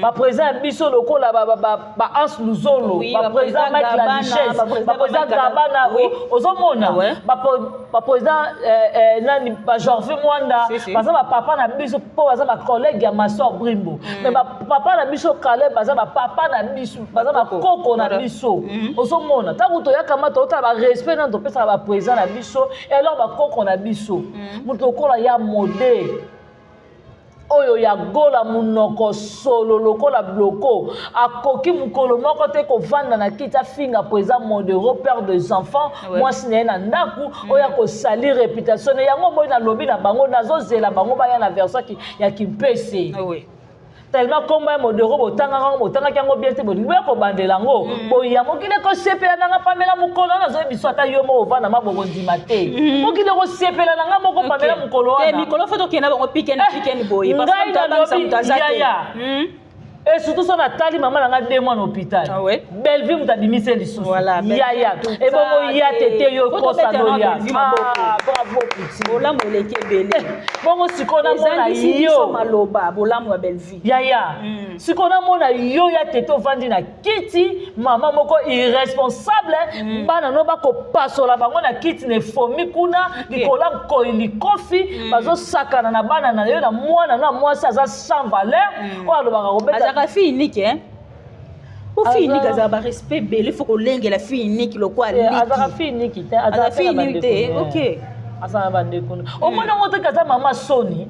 baprésident ya biso lokola baanse Luzolo, baprésident baprésident Mike la Gabana, Duchesse, baprésident baprésident Mike Gabana. Ozomona baprésident nani, baJorvi Mwanda. Si, si. Baza bapapa na biso mpo baza bacollègue ya Masor Brimbo, mais bapapa na biso Caleb baza bapapa na biso, baza bakoko na biso. Ozomona, ntango toyakama, totala barespect nano topesaka baprésident na biso et alors bakoko na biso. Moto lokola ya Mode oyo ya gola, monoko solo lokola bloko, akoki mokolo moko te kovanda na kiti afinga po eza Modero, père des enfants, mwasi na ye na ndako, oyo akosali réputation na yango. Boyi nalobi na bango, nazozela bango baya na version ya Kimpese. Tellement kombo ya Modero botangaka yango, botangaki yango bien te, bolingi boya kobandela yango boya. Mokili ekosepela nanga, Pamela, mokolo wana. Nazoyebi biso, ata yo moko ovanda maboko, ndima te. Mokili ekosepela nanga moko, Pamela, mokolo te wana. Mikolo fo tokenda bango pikeni pikeni boye, parce Ngai que moto abangisa nalobi, moto aza te. yaya. Et surtout so natali mama na nga 2 mois na hôpital. Ah ouais? Bellevue moto abimisi ye lisusu. Voilà, Bellevue Yaya, tout ebongo ça, ya te te, yo Faut kosa tobetela noya. Bellevue maboko. Ah, bravo Poutine. Bolamu eleki ebele. Bongo sikoyo namona Ezangisi biso yo maloba, bolamu ya Bellevue. Yaya, sikoyo namona yo ya tete ovandi na kiti, mama moko irresponsable, bana no bakopasola bango na kiti na efomi kuna likolo ya nkoi likofi, bazosakana na bana na yo, na mwana na mwasi aza sans valeur, oyo alobaka kobeta. Azalaka fille unique, hein? Po fille unique azalaka barespect ebele, fo kolengela fille unique lokola Eh, azalaka liki. fille unique te. Aza fille Azalaka na unique te. bandeko. Aza na bandeko. Omoni yango teke aza mama soni.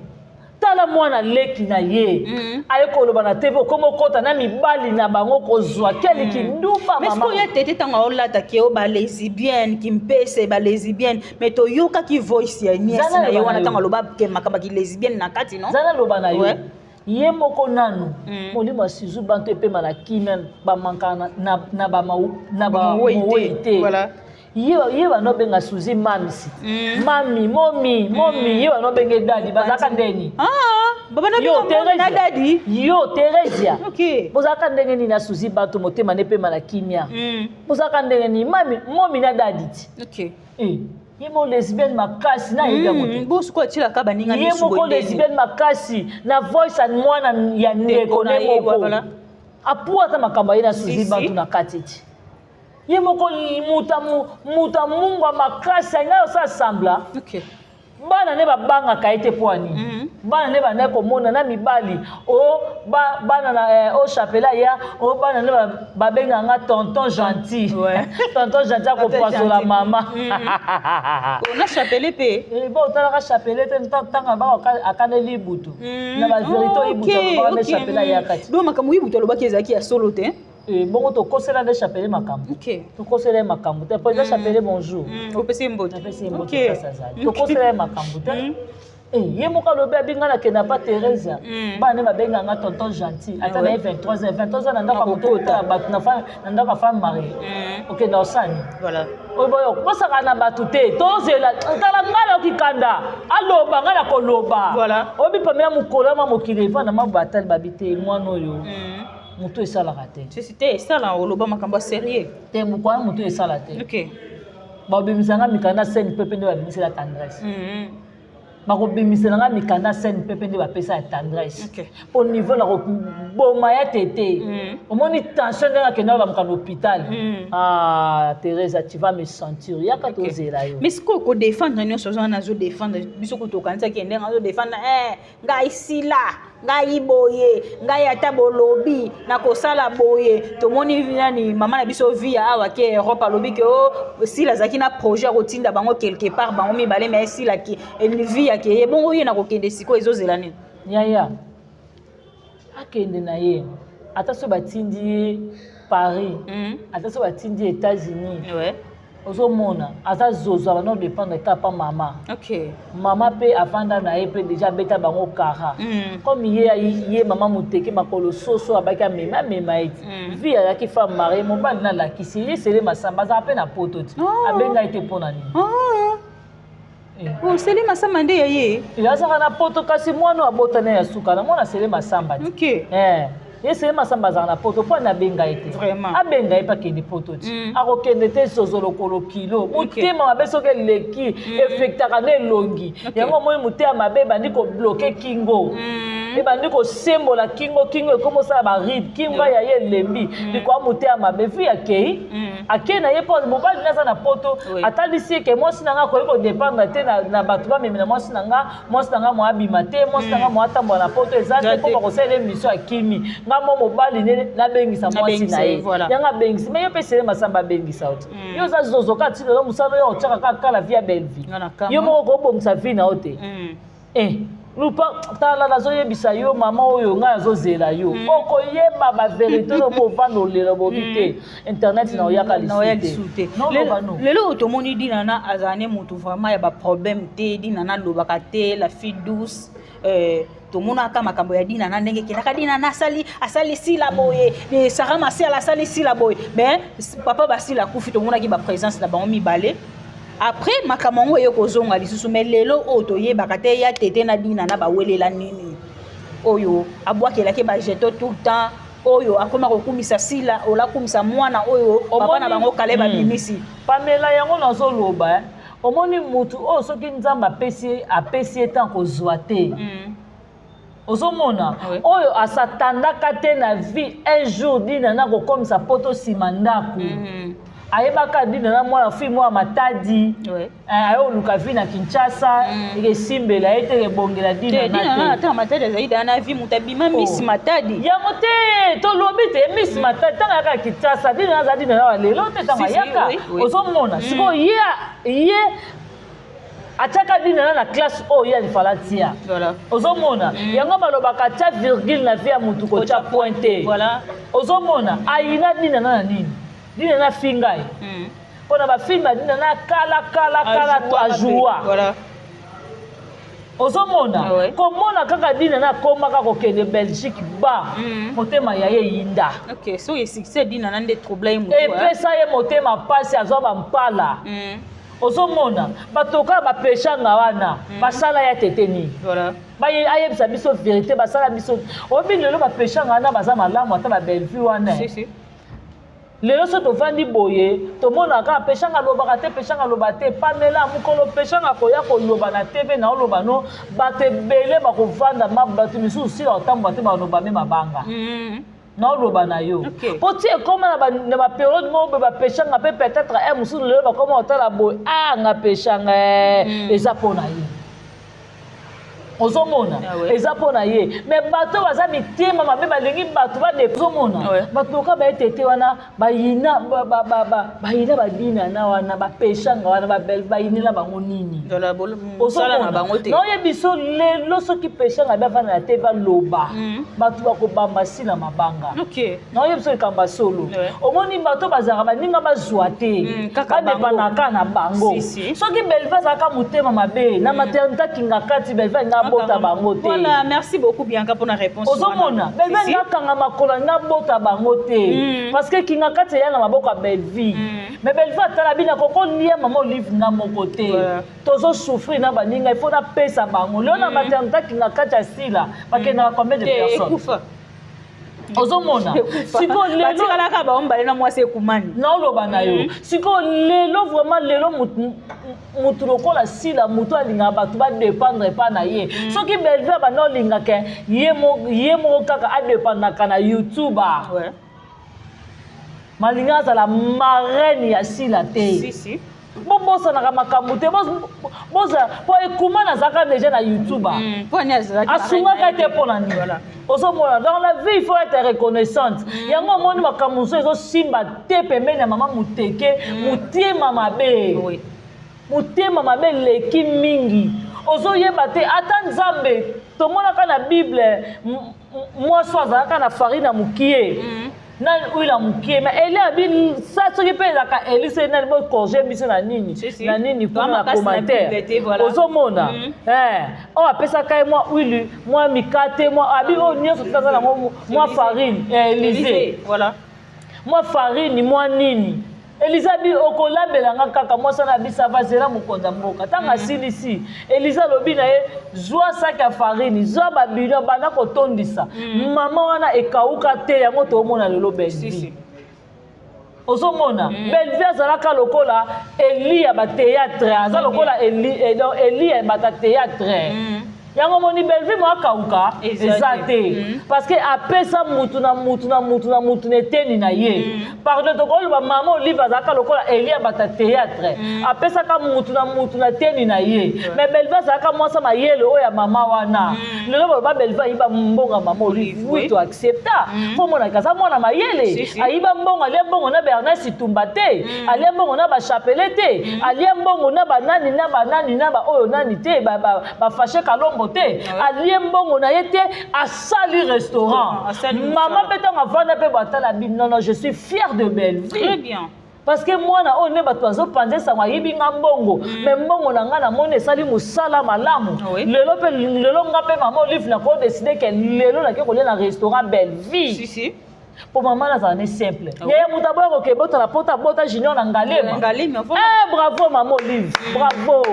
Tala mwana leki na ye aye koloba na TV, okoma okota na mibali na bango kozwa keliki ndumba. Mais mama sikoyo ye tete, ntango aolataki o balesbienne, Kimpese balesbienne, mais toyokaki voice ya nièce Zala na ye loba wana na yo. ntango aloba ke makambo ya kilesbienne na kati, non? Zala loba na yo. Ye moko nanu, molimo ya Sizu banto epema na kimia, bamankaka na Bamowei te. bamowei te. Ye bano obenga Suzi mamisi, mami, momi, momi. Ye bano obenge daddy, bazalaka ndeni? Ah, baba na Yo, bino na Theresia. daddy. Yo Theresia, bozalaka ndenge nini na Suzi bato, motema na epema na kimia? Bozalaka ndenge nini, mami, momi na daddy ti? Eh, ye mo lesbienne makasi, nayebi yango te. Bo sikoyo atielaka baninga Ye misu moko boye ndeni. lesbienne makasi na voice ya mwana ya ndeko na ne ye, moko. voilà. Apu ata makambo aye na Suzi Si, si. bantu na kati ti. Ye moko muta mungwa makasi, alingai osala sembla. Bana nde babangaka ye te mpo ani bana nde bandaki komona na mibali o bana na o chapelet ya o bana nde babengaka nga tonton gentil. Tonton gentil akopasola gentil. mama. Na chapelet mpe. Eh, bo otalaka chapelet te, ntango baka akaneli ibutu na bavérité oyo ibutu alobaka nde chapelet ayaka ti. Do makambo ibutu alobaki ezalaki ya solo te. Eh, bongo tokosela nde chapelet makambo. Tokosela ye makambo te po eza chapelet, bonjour. Opesi ye mbote. Napesi ye mbote place azali. Tokosela ye makambo te. Eh, ye moko alobi abi nga nakenda pa Thérésia, bana nde babenganga tonton gentil, ata na ye 23 heures, 23 heures na ndako ya moto, Nakokota. ya bato na ndako ya femme mariée, okenda osani Voilà. oyo boyo kosaka na bato te. Tozela, tala ngai nayoki kanda, aloba ngai na koloba. Oyebi, pamela, mokolo ama mokili evanda ma batali babi te, mwana oyo moto esalaka te. Sisi te, esala oloba makambo ya sérieux. Te, mokolo wana moto esala te. Babimisanga mikanda CNPP nde babimisela Tendresse. Bakobimisela nga mikanda CNPP nde bapesa ya Tendresse. Po niveau na koboma ya tete, omoni tension ndenge akenda olamuka na hôpital. Ah Thérèse, tu vas me sentir, yaka. Tozela yo. Mais sikoyo kodéfendre nyonso oza wana, azodéfendre biso, kutokanisaki ndenge azodéfendre, eh, ngai sila, ngai boye, ngai ata bolobi nakosala boye. Tomoni nani, mama na biso via awa ke Europe, alobi ke o sila azalaki na projet ya kotinda bango quelque part, bango mibale, mais esilaki vi ake ye bongo, ye na kokende. Sikoyo ezozela nini? Yaya, akende na ye, ata so batindi ye. Paris, ata so batindi États-Unis, ozomona aza zozo, abanda kodépendre kaka pa mama. Mama mpe avanda na ye mpe déjà abeta bango kara. Comme ye mama moteke makolo soso abaki amema ye ti. Vi azalaki femme mariée, mobali nalakisi ye Sele Masamba azala mpe na poto ti. Abenga ye te mpo na nini? Oh, Sele Masamba nde ya ye. Azalaka na poto, kasi mwana oyo abotana ya suka na mwana Sele Masamba ti. Ye Sele Masamba azalaka na poto, mpo ani abenga ye te? Abenga ye mpe akende poto ti. Akokende te, zozo lokolo kilo, motema mabe soki eleki, efektaka na elongi. Yango omoni motema mabe ebandi kobloquer kingo, ebandi kosembola kingo, kingo ekomi osala barides, kingo ya ye elembi likolo ya motema mabe. Vi akei, akei na ye mpo mobali na aza na poto. Atalisi eke mwasi na nga akoki kodépendre te na bato bamemela mwasi na nga, mwasi na nga mo abima te, mwasi na nga mo atambola na poto eza te, mpo bakosalela émission. Akimi nga mo mobali nde nabengisa mwasi na ye. Yango abengisi me yo mpe Sele Masamba abengisa yo te. Yo oza zozo kaka ti lelo, mosala oyo otiaka kaka kala vie ya Belle Vie. Yo moko kobongisa vie na yo te. Lupa tala, nazoyebisa yo, mama oyo ngai azozela yo, okoyeba bavérité oyo bovanda olela bobi te. Internet na oyaka lisusu te. Lelo oyo tomoni Dinana azala ne motu vraiment ya baproblème te. Dinana alobaka te, la fille douce. Tomonaka makambo ya Dinana ndenge ekendaka. Dinana asali sila boye, Sara Masiala asali sila boye, mais papa basila akufi, tomonaki baprésence na bango mibale. Après makambo yango eye kozonga lisusu, mais lelo oyo toyebaka te ya tete na Dinana bawelela nini. Oyo abwakelaki bajeton tout le temps, oyo akoma kokumisa sila, olakumisa mwana oyo papa na bango kale babimisi. Pamela, yango nazoloba, omoni mutu oyo soki Nzambe apesi ye ntan kozwa te. Ozomona oyo asatandaka te na vie un jour Dinana kokomisa poto nsima ndako. Ayebaka Dina na mwana fille mwana Matadi, aye oluka vie na Kinshasa, ekesimbela ye te, ebongela Dina. Te, Matadi azali daa na vie, moto abima Miss Matadi. Yango te, tolobi te Miss Matadi ntango ayaka Kinshasa, Dina aza Dina na lelo te. Ntango ayaka, ozomona sikoyo ye atiaka Dina na classe oyo ye alifala tia. Ozomona yango balobaka atia virgule na vie ya motu, kotia point te. Ozomona ayina Dina na nini, Dina na finga ye mpona bafilm ya Dina na kala kala kala to ajoua. Ozomona komona kaka Dina na akomaka kokende Belgique, ba motema ya ye eyinda. Epesa ye motema mpasi, azwa bampala. Ozomona bato kaka bapeshanga wana basala ya tete nini? Ayebisa biso vérité, basala biso oyebi lelo bapeshanga wana baza malamu, ata babellevue wana. Lelo so tovandi boye, tomonaka kaka Peshanga alobaka te, Peshanga aloba te. Pamela, mokolo Peshanga koya koloba na TV na oloba no, bato ebele bakovanda, bato misusu sila kotambola te, baloba me mabanga. Naoloba na yo mpo ti ekóma na bapériode moko boye, bapeshanga mpe peut-être e mosusu lelo bakóma kotala boye, a nga Peshanga eza mpo na ye. Ozomona eza mpo na ye, mais bato baza mitema mabe, balingi bato bade. Ozomona bato loka baye tete wana bayina, bayina badinana wana, bapeshanga wana, bayinela bango nini? Naoyebi biso lelo soki Peshanga be avanda na te, baloba bato bakobamba nsina mabanga. Naoyebi biso likambo ya solo, omoni bato bazalaka baninga bazwa te, badepanaka na bango. Soki Belve azalaka motema mabe na maternité akinga kati, Belve alinga abota bango te. Merci beaucoup, Bianca, mpona réponse. Ozomona Belve alinga akanga makolo, alinga abota bango te, parce que kinga kati eya na maboko ya Bellevie. Mais Bellevie atala bino, akokolia mama Olive nga moko te, tozosouffrir na baninga, il faut napesa bango. Lelo na maternité akinga kati ya sila bakendaka combien de personnes? Ozomona sikoyo lelobatikalaka bango mibale na mwasi ekumani. Naoloba na yo sikoyo lelo, vraiment lelo mutu lokola Sila, mutu alingaka bato badépendre epa na ye. Soki Bellevue abanda olingaka ye moko kaka adépendaka na YouTube, malinga azala marraine ya Sila te. Bobosanaka makambo te, bozala po ekuma nazalaka déjà na YouTube, asungaka te mpo na nini? Ozomona, dans la vie il faut être reconnaissante. Yango omoni makambo mosusu ezosimba te pembeni ya mama Moteke, motema mabe, motema mabe eleki mingi. Ozoyeba te, ata Nzambe tomonaka na Bible, mwasi azalaka na farine ya mokie. Na huile ya mokie, mais Eli abi sa soki mpe ezalaka Eli soki nani bocorriger biso na nini na nini kuna na commentaire. Ozomona oyo apesaka ye mwa huile, mwa mikate, mwa abi oyo nyonso totaza nango, mwa farine, Élysée, mwa farine, mwa nini. Eliza abi okolambelanga kaka mwasi wana. Abi ça va, zela mokonzi ya mboka. Ntango asilisi, Eliza alobi na ye: zwa saki ya farine, zwa babidon, banda kotondisa. Mama wana ekauka te. Yango toomona lelo Bellevie. Ozomona Bellevie azalaka lokola Eli ya bathéâtre, aza lokola Eli ya bata théâtre. Yango moni Bellevie mo akauka eza te, parce que apesa mutu na mutu na mutu na mutu na eteni na ye. Pardon, tokoloba mama Olive azalaka lokola Eli ya bata théâtre, apesaka mutu na mutu na eteni na ye. Mais Bellevie azalaka mwasa mayele oyo ya mama wana. Lelo baloba Bellevie ayiba mbongo mama Olive. Oui, toaccepta mpo monaka aza mwana mayele. Ayiba mbongo, alia mbongo na Bernard Situmba te, alia mbongo na bachapele te, alia mbongo na banani na banani na baoyo nani te, bafashe Kalombo te, alie mbongo na ye te. Asali restaurant. Mama mpe ntango avanda mpe batala bi: non, non, je suis fier de Bellevie. Très bien. Parce que mwana oyo nde bato bazopanza esango ayibi nga mbongo, mais mbongo na nga namoni esali mosala malamu. Lelo mpe, lelo nga mpe mama Olive nakodécider ke lelo nake kolia na restaurant Bellevie. Si, si. Mpo mama nazala ne simple. Yaya moto aboya koke botala pota bota junior na Ngalema. Ngalema. Eh, bravo mama Olive, bravo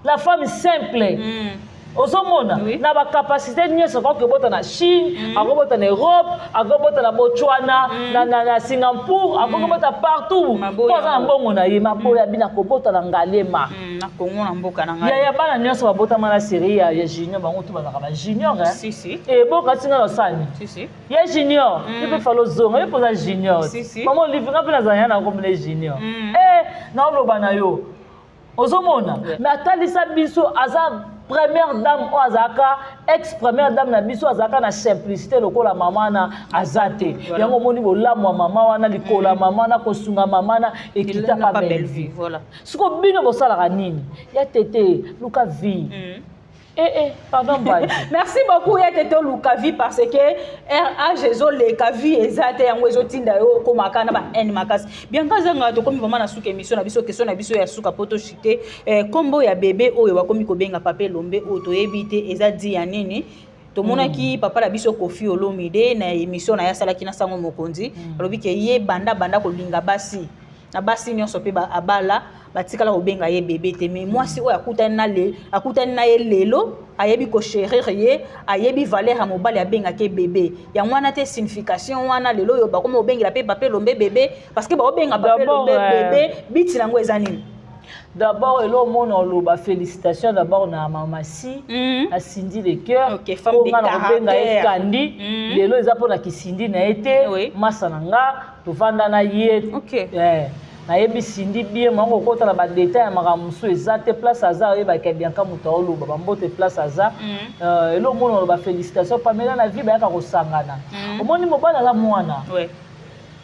la femme simple. Ozomona na bacapacité nyonso, akoki kobota na Chine, akobota na Europe, akobota na Botswana, na Singapour, akoki kobota partout mpo aza na mbongo na ye. Maboya bina kobota na Ngalema. Na Kongo, na mboka na ngai. Yaya, bana nyonso babotama na série ya junior, bango tu bazalaka bajunior. Eboka ntinga losani ye junior, ye mpe falo ozonga, ye mpo oza junior. Mama Olive, nga mpe nazala ya na komona junior e naoloba na yo. Ozomona, mais atalisa biso aza première dame oyo azalaka ex première dame na biso, azalaka na simplicité lokola mama wana aza te. Yango omoni bolamu ya mama wana, likolo ya mama wana, kosunga mama wana ekitaka Bellevie. Siko bino bosalaka nini? Ya tete luka vie. Eh, eh, pardon Mbadi. Merci beaucoup ya tete oluka vie, parce que RH ezoleka, vie eza te. Yango ezotinda yo okomaka na bahaine makasi. Bianca azanga, tokomi vraiment na suka émission na biso. Question na biso ya suka po toshite, nkombo ya bebe oyo bakomi kobenga Papa Elombe, oyo toyebi te eza di ya nini. Tomonaki papa na biso Kofi Olomide na émission na ye asalaki na Sango Mokonzi, alobi ke ye banda banda kolinga basi na basi nyonso mpe abala, batikala kobenga ye bebe te. Mais mwasi oyo akutani na ye lelo, ayebi kochérir ye, ayebi valeur ya mobali, abengaki ye bebe. Yango wana te signification wana lelo oyo bakomi kobengela mpe Papa Elombe bebe, parce que baobenga Papa Elombe bebe, biti yango eza nini? D'abord elo omona oloba félicitation d'abord na mama si na Cindy Le Cœur. Okay, femme de nga na kobenga ye caractère. Kandi lelo eza mpona kisindi na ye te. Masa na nga tovanda na ye. Eh, nayebi Cindy bien. Mwango okota na badétail ya makambo mosusu eza te. Place aza, oyebaka Bianca moto aoloba bambote place aza. Elo omona oloba félicitation Pamela na vie bayaka kosangana. Omoni mobali aza mwana.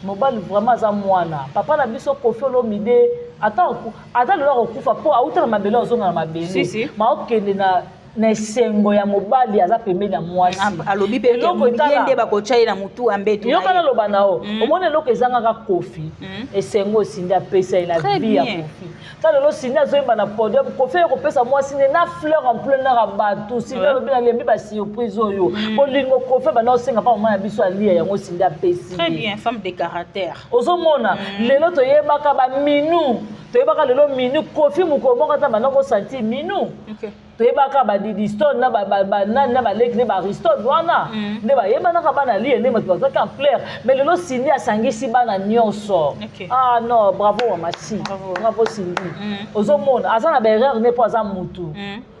Mobali vraiment aza mwana. Papa na biso Kofi Olomide, ata lelo akokufa mpo auta na mabele, azonga na mabele. Si, si. Ma okende na esengo ya mobali aza pembeni ya mwasi. Alobi mpe Eloko ye nde bakotya ye na motu ya mbetu na yoka ye. Naloba na yo, omoni eloko ezangaka Kofi, esengo esindi apesa ye na Très vie ya bien. Kofi. Ta lelo Cindy azoyemba na podium, Kofi aye kopesa mwasi nde na fleur en plein air ya bato. Cindy alobi nalembi basurprise oyo. Bolingo Kofi banda osenga mpa mama na biso alia yango, Cindy apesi Très ye. bien, femme de caractère. Ozomona lelo toyebaka baminu, toyebaka lelo minu Kofi mokolo moko ata banda kosentir minu. Toyebaka badidistone na banani na baleki nde baaristote wana nde bayebanaka bana lie nde bato bazwaki ampleur. Mais lelo Cindy asangisi bana nyonso. Ah non, bravo mama si. Bravo. Bravo Cindy. Ozomona aza na baerreur ne mpo aza mutu,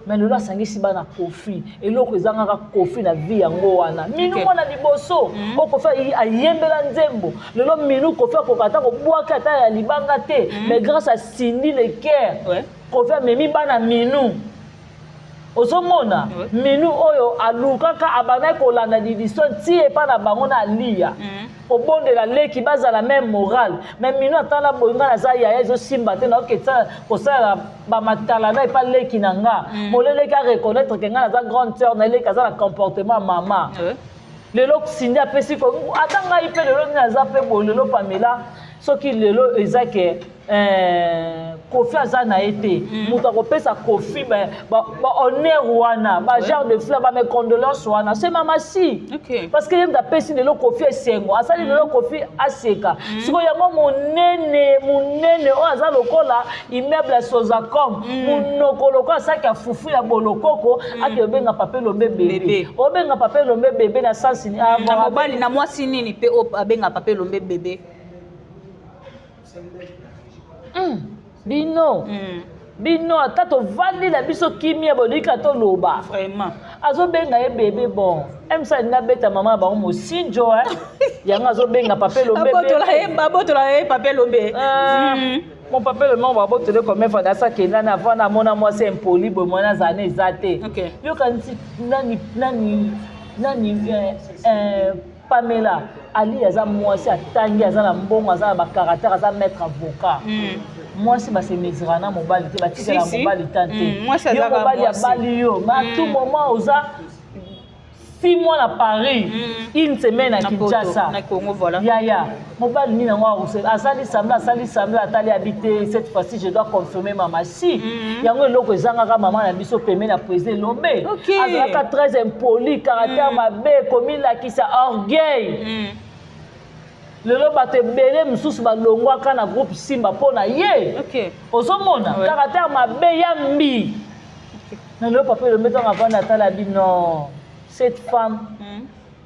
mais lelo asangisi bana Kofi. Eloko ezangaka Kofi na vie yango wana minu. Mwana liboso oyo Kofi ayembela nzembo, lelo minu Kofi akoka ata kobwaka ata ya libanga te, mais grâce à Cindy Le Cœur, Kofi amemi bana minu. Ozomona minu oyo alukaka, abandaki kolanda didiso ti epa na bango na alia, kobondela leki bazala même moral. Mais minu atala boye: nga naza yaya, ezosimba te, naoke kosalela bamatala na epa leki na nga. Moleleki areconnaître ke nga naza grande sœur na eleki, aza na comportement ya mama. Lelo Cindy apesi ko ata ngai mpe lelo nini aza mpe boye lelo Pamela, soki lelo eza ke Kofi aza na ye te, moto akopesa Kofi bahonneur wana, bagenre de fleur, bames condoléance wana, c'est mama si. Parce que ye moto apesi lelo Kofi esengo, asali lelo Kofi aseka. Sikoyo yango monene monene oyo aza lokola immeuble ya Sozacom, monoko lokola saki ya fufu ya bolokoko, ake obenga Papa Elombe bebe. Bébé. Obenga Papa Elombe bebe na sansi Na mobali na mwasi nini mpe oyo abenga Papa Elombe bebe? Bino bino ata tovandi na biso kimia, bolika toloba. Vraiment. Azobenga ye bebe. Bon, emsa alingi abeta mama na bango mosinjo, yango azobenga Papa Elombe. Abotola ye, babotola ye Papa Elombe. Mon Papa Elombe, babotole combien fois? Dasa akenda na avant namona mwasi impoli boye, mwana azala na eza te. Yokanisi nani nani nani, Pamela Ali aza mwasi atangi, aza na mbongo, aza na bacaractère, aza maître avocat. Mwasi basemesira na mobali te, batikela Si, si. mobali tan te. Mwasi Yo azaka mobali mwasi. abali yo, mais à tout moment oza 6 mois na Paris, une semaine na Na Poto, Kinshasa, na Congo, voilà. Yaya, mobali nini yango asali semblant, asali semblant, atali abi te, cette fois-ci je dois confirmer mama si. Yango eloko ezangaka mama na biso peme na président Elombe. Azalaka très impoli, caractère mabe, komilakisa, orgueil. Lelo bato ebele mosusu balongwaka na groupe Simba mpo na ye. Ozomona caractère mabe ya mbi na lelo Papa Elombe, ntango avandi atala bi, non, cette femme,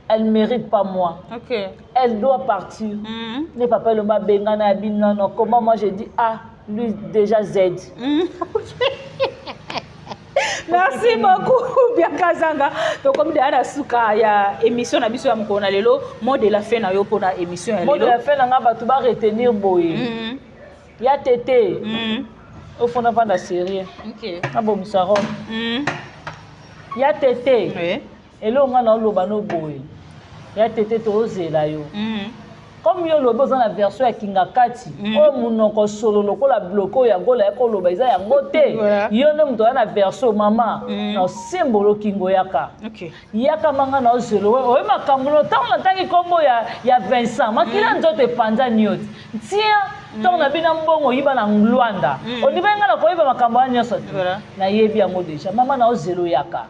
elle mérite pas moi. Elle doit partir. Ne Papa Elombe abengana ya bi, non, non, comment moi j'ai dit A, lui déjà Z. Merci beaucoup, Bianca Zanga. Tokomi deya na suka ya émission na biso ya mokolo na lelo. Mot de la fin na yo mpona émission ya Mot de lelo? la fin na nga, bato baretenir boye. Ya tete, ofona vanda sérieux, nabongisa robe. Ya tete, eloko nga na oloba no boye, ya tete, tozela yo. Comme yo olobi oza na version ya kinga kati, oyo monoko solo lokola bloke oyo yango ya koloba eza yango te. Yo nde moto oza na version mama na osembolo kingo, yaka. Yaka manga na ozelo oyo makambo no. Ntango natangi nkombo ya Vincent, makila nzoto epanzani yo te. Ntia ntango na bino mbongo oyiba na Lwanda, ondimai ngai na koyeba makambo wana nyonso te. Nayebi yango déjà. Mama na ozelo, yaka.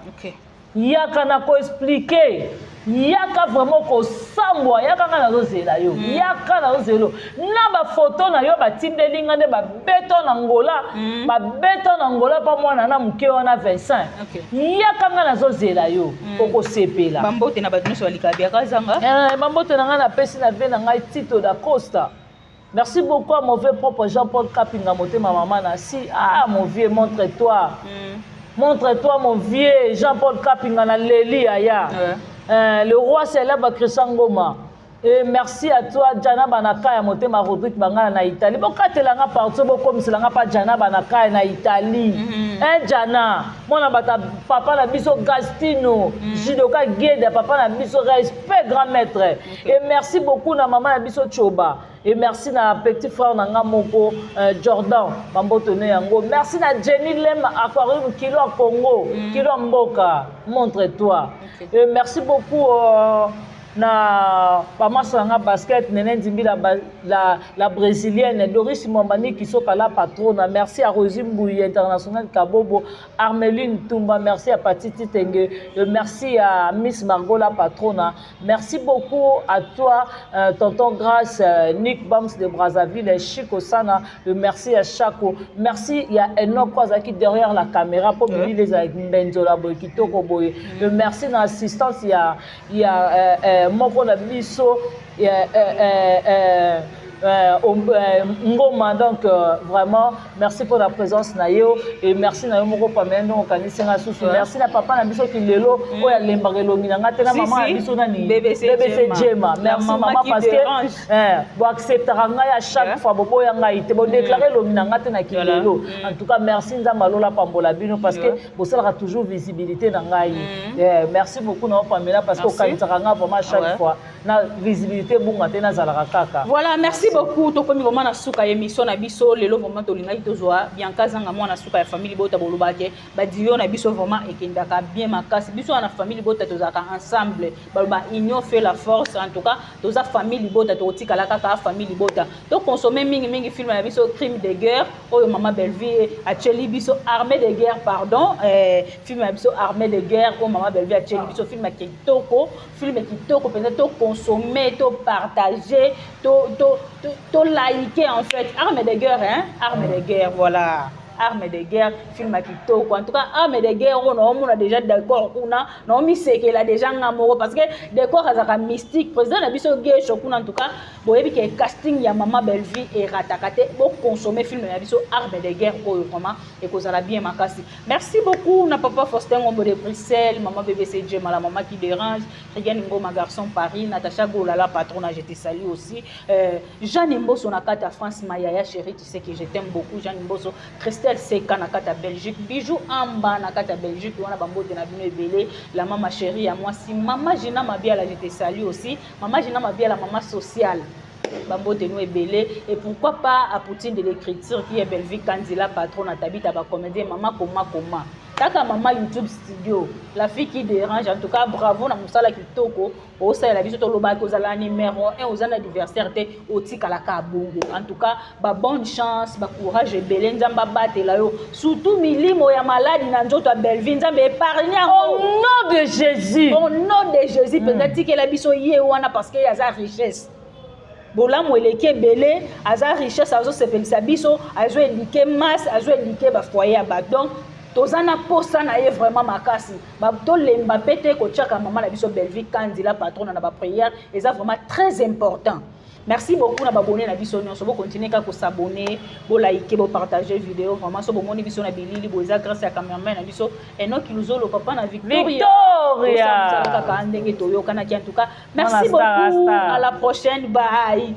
Yaka na koexpliquer, yaka vraiment kosambwa, yaka, ngai nazozela yo. Yaka, nazozela yo na bafoto na yo batindeli nga nde babeto na Ngola, babeto na Ngola mpa mwana na moke wana Vincent. Yaka, ngai nazozela yo, okosepela. Bambote na bato nyonso balika Bianca Zanga. Bambote na ngai napesi na vie na ngai Tito da Costa. Merci beaucoup à mon vieux propre Jean-Paul Kapinga, motema mama na si. Ah mon vieux, montre-toi. Montre-toi mon vieux Jean-Paul Kapinga na leli aya. Le roi célèbre Christian Ngoma. Et merci à toi Jana Banaka ya motema Rodrigue Bangala na Italie. Bokatelanga partout, bokomiselanga pa Jana Banaka na Italie. Hein Jana, mwana bata papa na biso Gastino, Judoka Gueda, papa na biso, respect grand maître. Et merci beaucoup na maman na biso Choba. Et merci na petit frère na nga moko Jordan bamboto ne yango. Merci na Jenny Lem Aquarium, kilo ya Congo, kilo ya mboka, montre-toi. Et merci beaucoup na bamasa na nga basket, Nene Ndimbi la brésilienne, Doris Mwambani Kisoka la patrona. Merci à Rosie Mbouyi international Kabobo, Armeline Tumba, merci à Patiti Tenge, merci à Miss Margot la patrona. Merci beaucoup à toi, tonton Grâce, Nick Bams de Brazzaville, Chico Sana, merci à Chaco, merci ya Enoch azalaki derrière la caméra mpo bilili ezalaki mbenzola boye kitoko boye. Merci na assistance ya moko na biso ya, Ngoma. Donc vraiment merci pour la présence na yo et merci na yo moko Pamela ndongo okanisi nga susu. Merci na papa na biso kilelo oyo alembaka elongi na nga te, na mama na biso nani, BBC BBC Jema. Merci maman mama qui parce que dérange. Boacceptaka ngai à chaque fois, boboya ngai te, bodéclare elongi na nga te na kilelo. En tout cas merci, Nzambe alola pambola bino parce que bosalaka toujours visibilité na ngai. Merci beaucoup na yo Pamela parce que Merci. okanisaka nga vraiment à chaque fois na visibilité bunga te, nazalaka kaka. Voilà, merci. Beaucoup. Tokomi vraiment na suka ya émission na biso lelo. Vraiment tolingaki tozwa Bianca Zanga, mwana suka ya famille Libota. Bolobaka ke badio na biso vraiment ekendaka bien makasi. Biso wana famille Libota tozalaka ensemble. Baloba union fait la force. En tout cas toza famille Libota, tokotikala kaka famille Libota. Toconsommer mingimingi film na biso Crime de guerre oyo mama Bellevue atieli biso, Armée de guerre, pardon, film na biso Armée de guerre oyo mama Bellevue atieli biso, film ya kitoko, film kitoko mpenza. Toconsommer, topartager, toliker en fait Arme de guerre, hein? Arme de guerre, voilà, Arme de guerre, film ya kitoko. En tout cas Arme de guerre oyo naomona déjà décor kuna, naomisekela déjà nga moko parce que décor azalaka mystique, président na biso Gesho kuna. En tout cas boyebi ke casting ya mama Bellevue erataka te. Boconsommer film na biso Arme de guerre oyo, vraiment ekozala bien makasi. Merci beaucoup na papa Faustin Ngombo de Bruxelles, mama BBC Jema, la mama qui dérange, Rigen Ngoma, garçon Paris, Natacha Golala, patrona, je te salue aussi, Jeanne Mboso na kati ya France, Mayaya chérie, tu sais que je t'aime beaucoup, Jeanne Mboso, Christelle Seka na kati ya Belgique, Bijou Amba na kati ya Belgique wana, bambote na bino ebele. La mama chérie ya mwasi, mama Gina Mabiala, je te salue aussi, mama Gina Mabiala, mama sociale, bambote no ebele. Et pourquoi pas à Poutine de l'écriture qui est Bellevue Kandila, patron na Tabita bacomédien, mama koma koma kaka, mama YouTube studio, la fille qui dérange. En tout cas bravo na mosala kitoko osalela biso. Tolobaki ozala numéro 1, oza na adversaire te, otikalaka bongo. En tout cas babonne chance, bacourage ebele, Nzambe abatela yo, surtout milimo ya maladi na nzoto ya Bellevue, Nzambe épargne yango au nom de Jésus. Au nom de Jésus mpenza. Tikela biso ye wana parce que aza richesse, bolamu eleki ebele, aza richesse, azosepelisa biso, azoéduquer masse, azoéduquer bafoyer ya bato. Donc toza na posa na ye vraiment makasi. Tolemba mpe te kotiaka mama na biso Bellevue Kandila patron na baprière, eza vraiment très important. Merci beaucoup na babone na biso nyonso. Bocontinuer kaka kos'abonner, boliker, bopartager vidéo. Vraiment so bomoni biso na bilili bo, eza grâce ya cameraman na biso Enoki Luzolo, papa na Victoria. Victoria kaka ndenge toyokanaki. En tout cas merci beaucoup, à la prochaine, bye.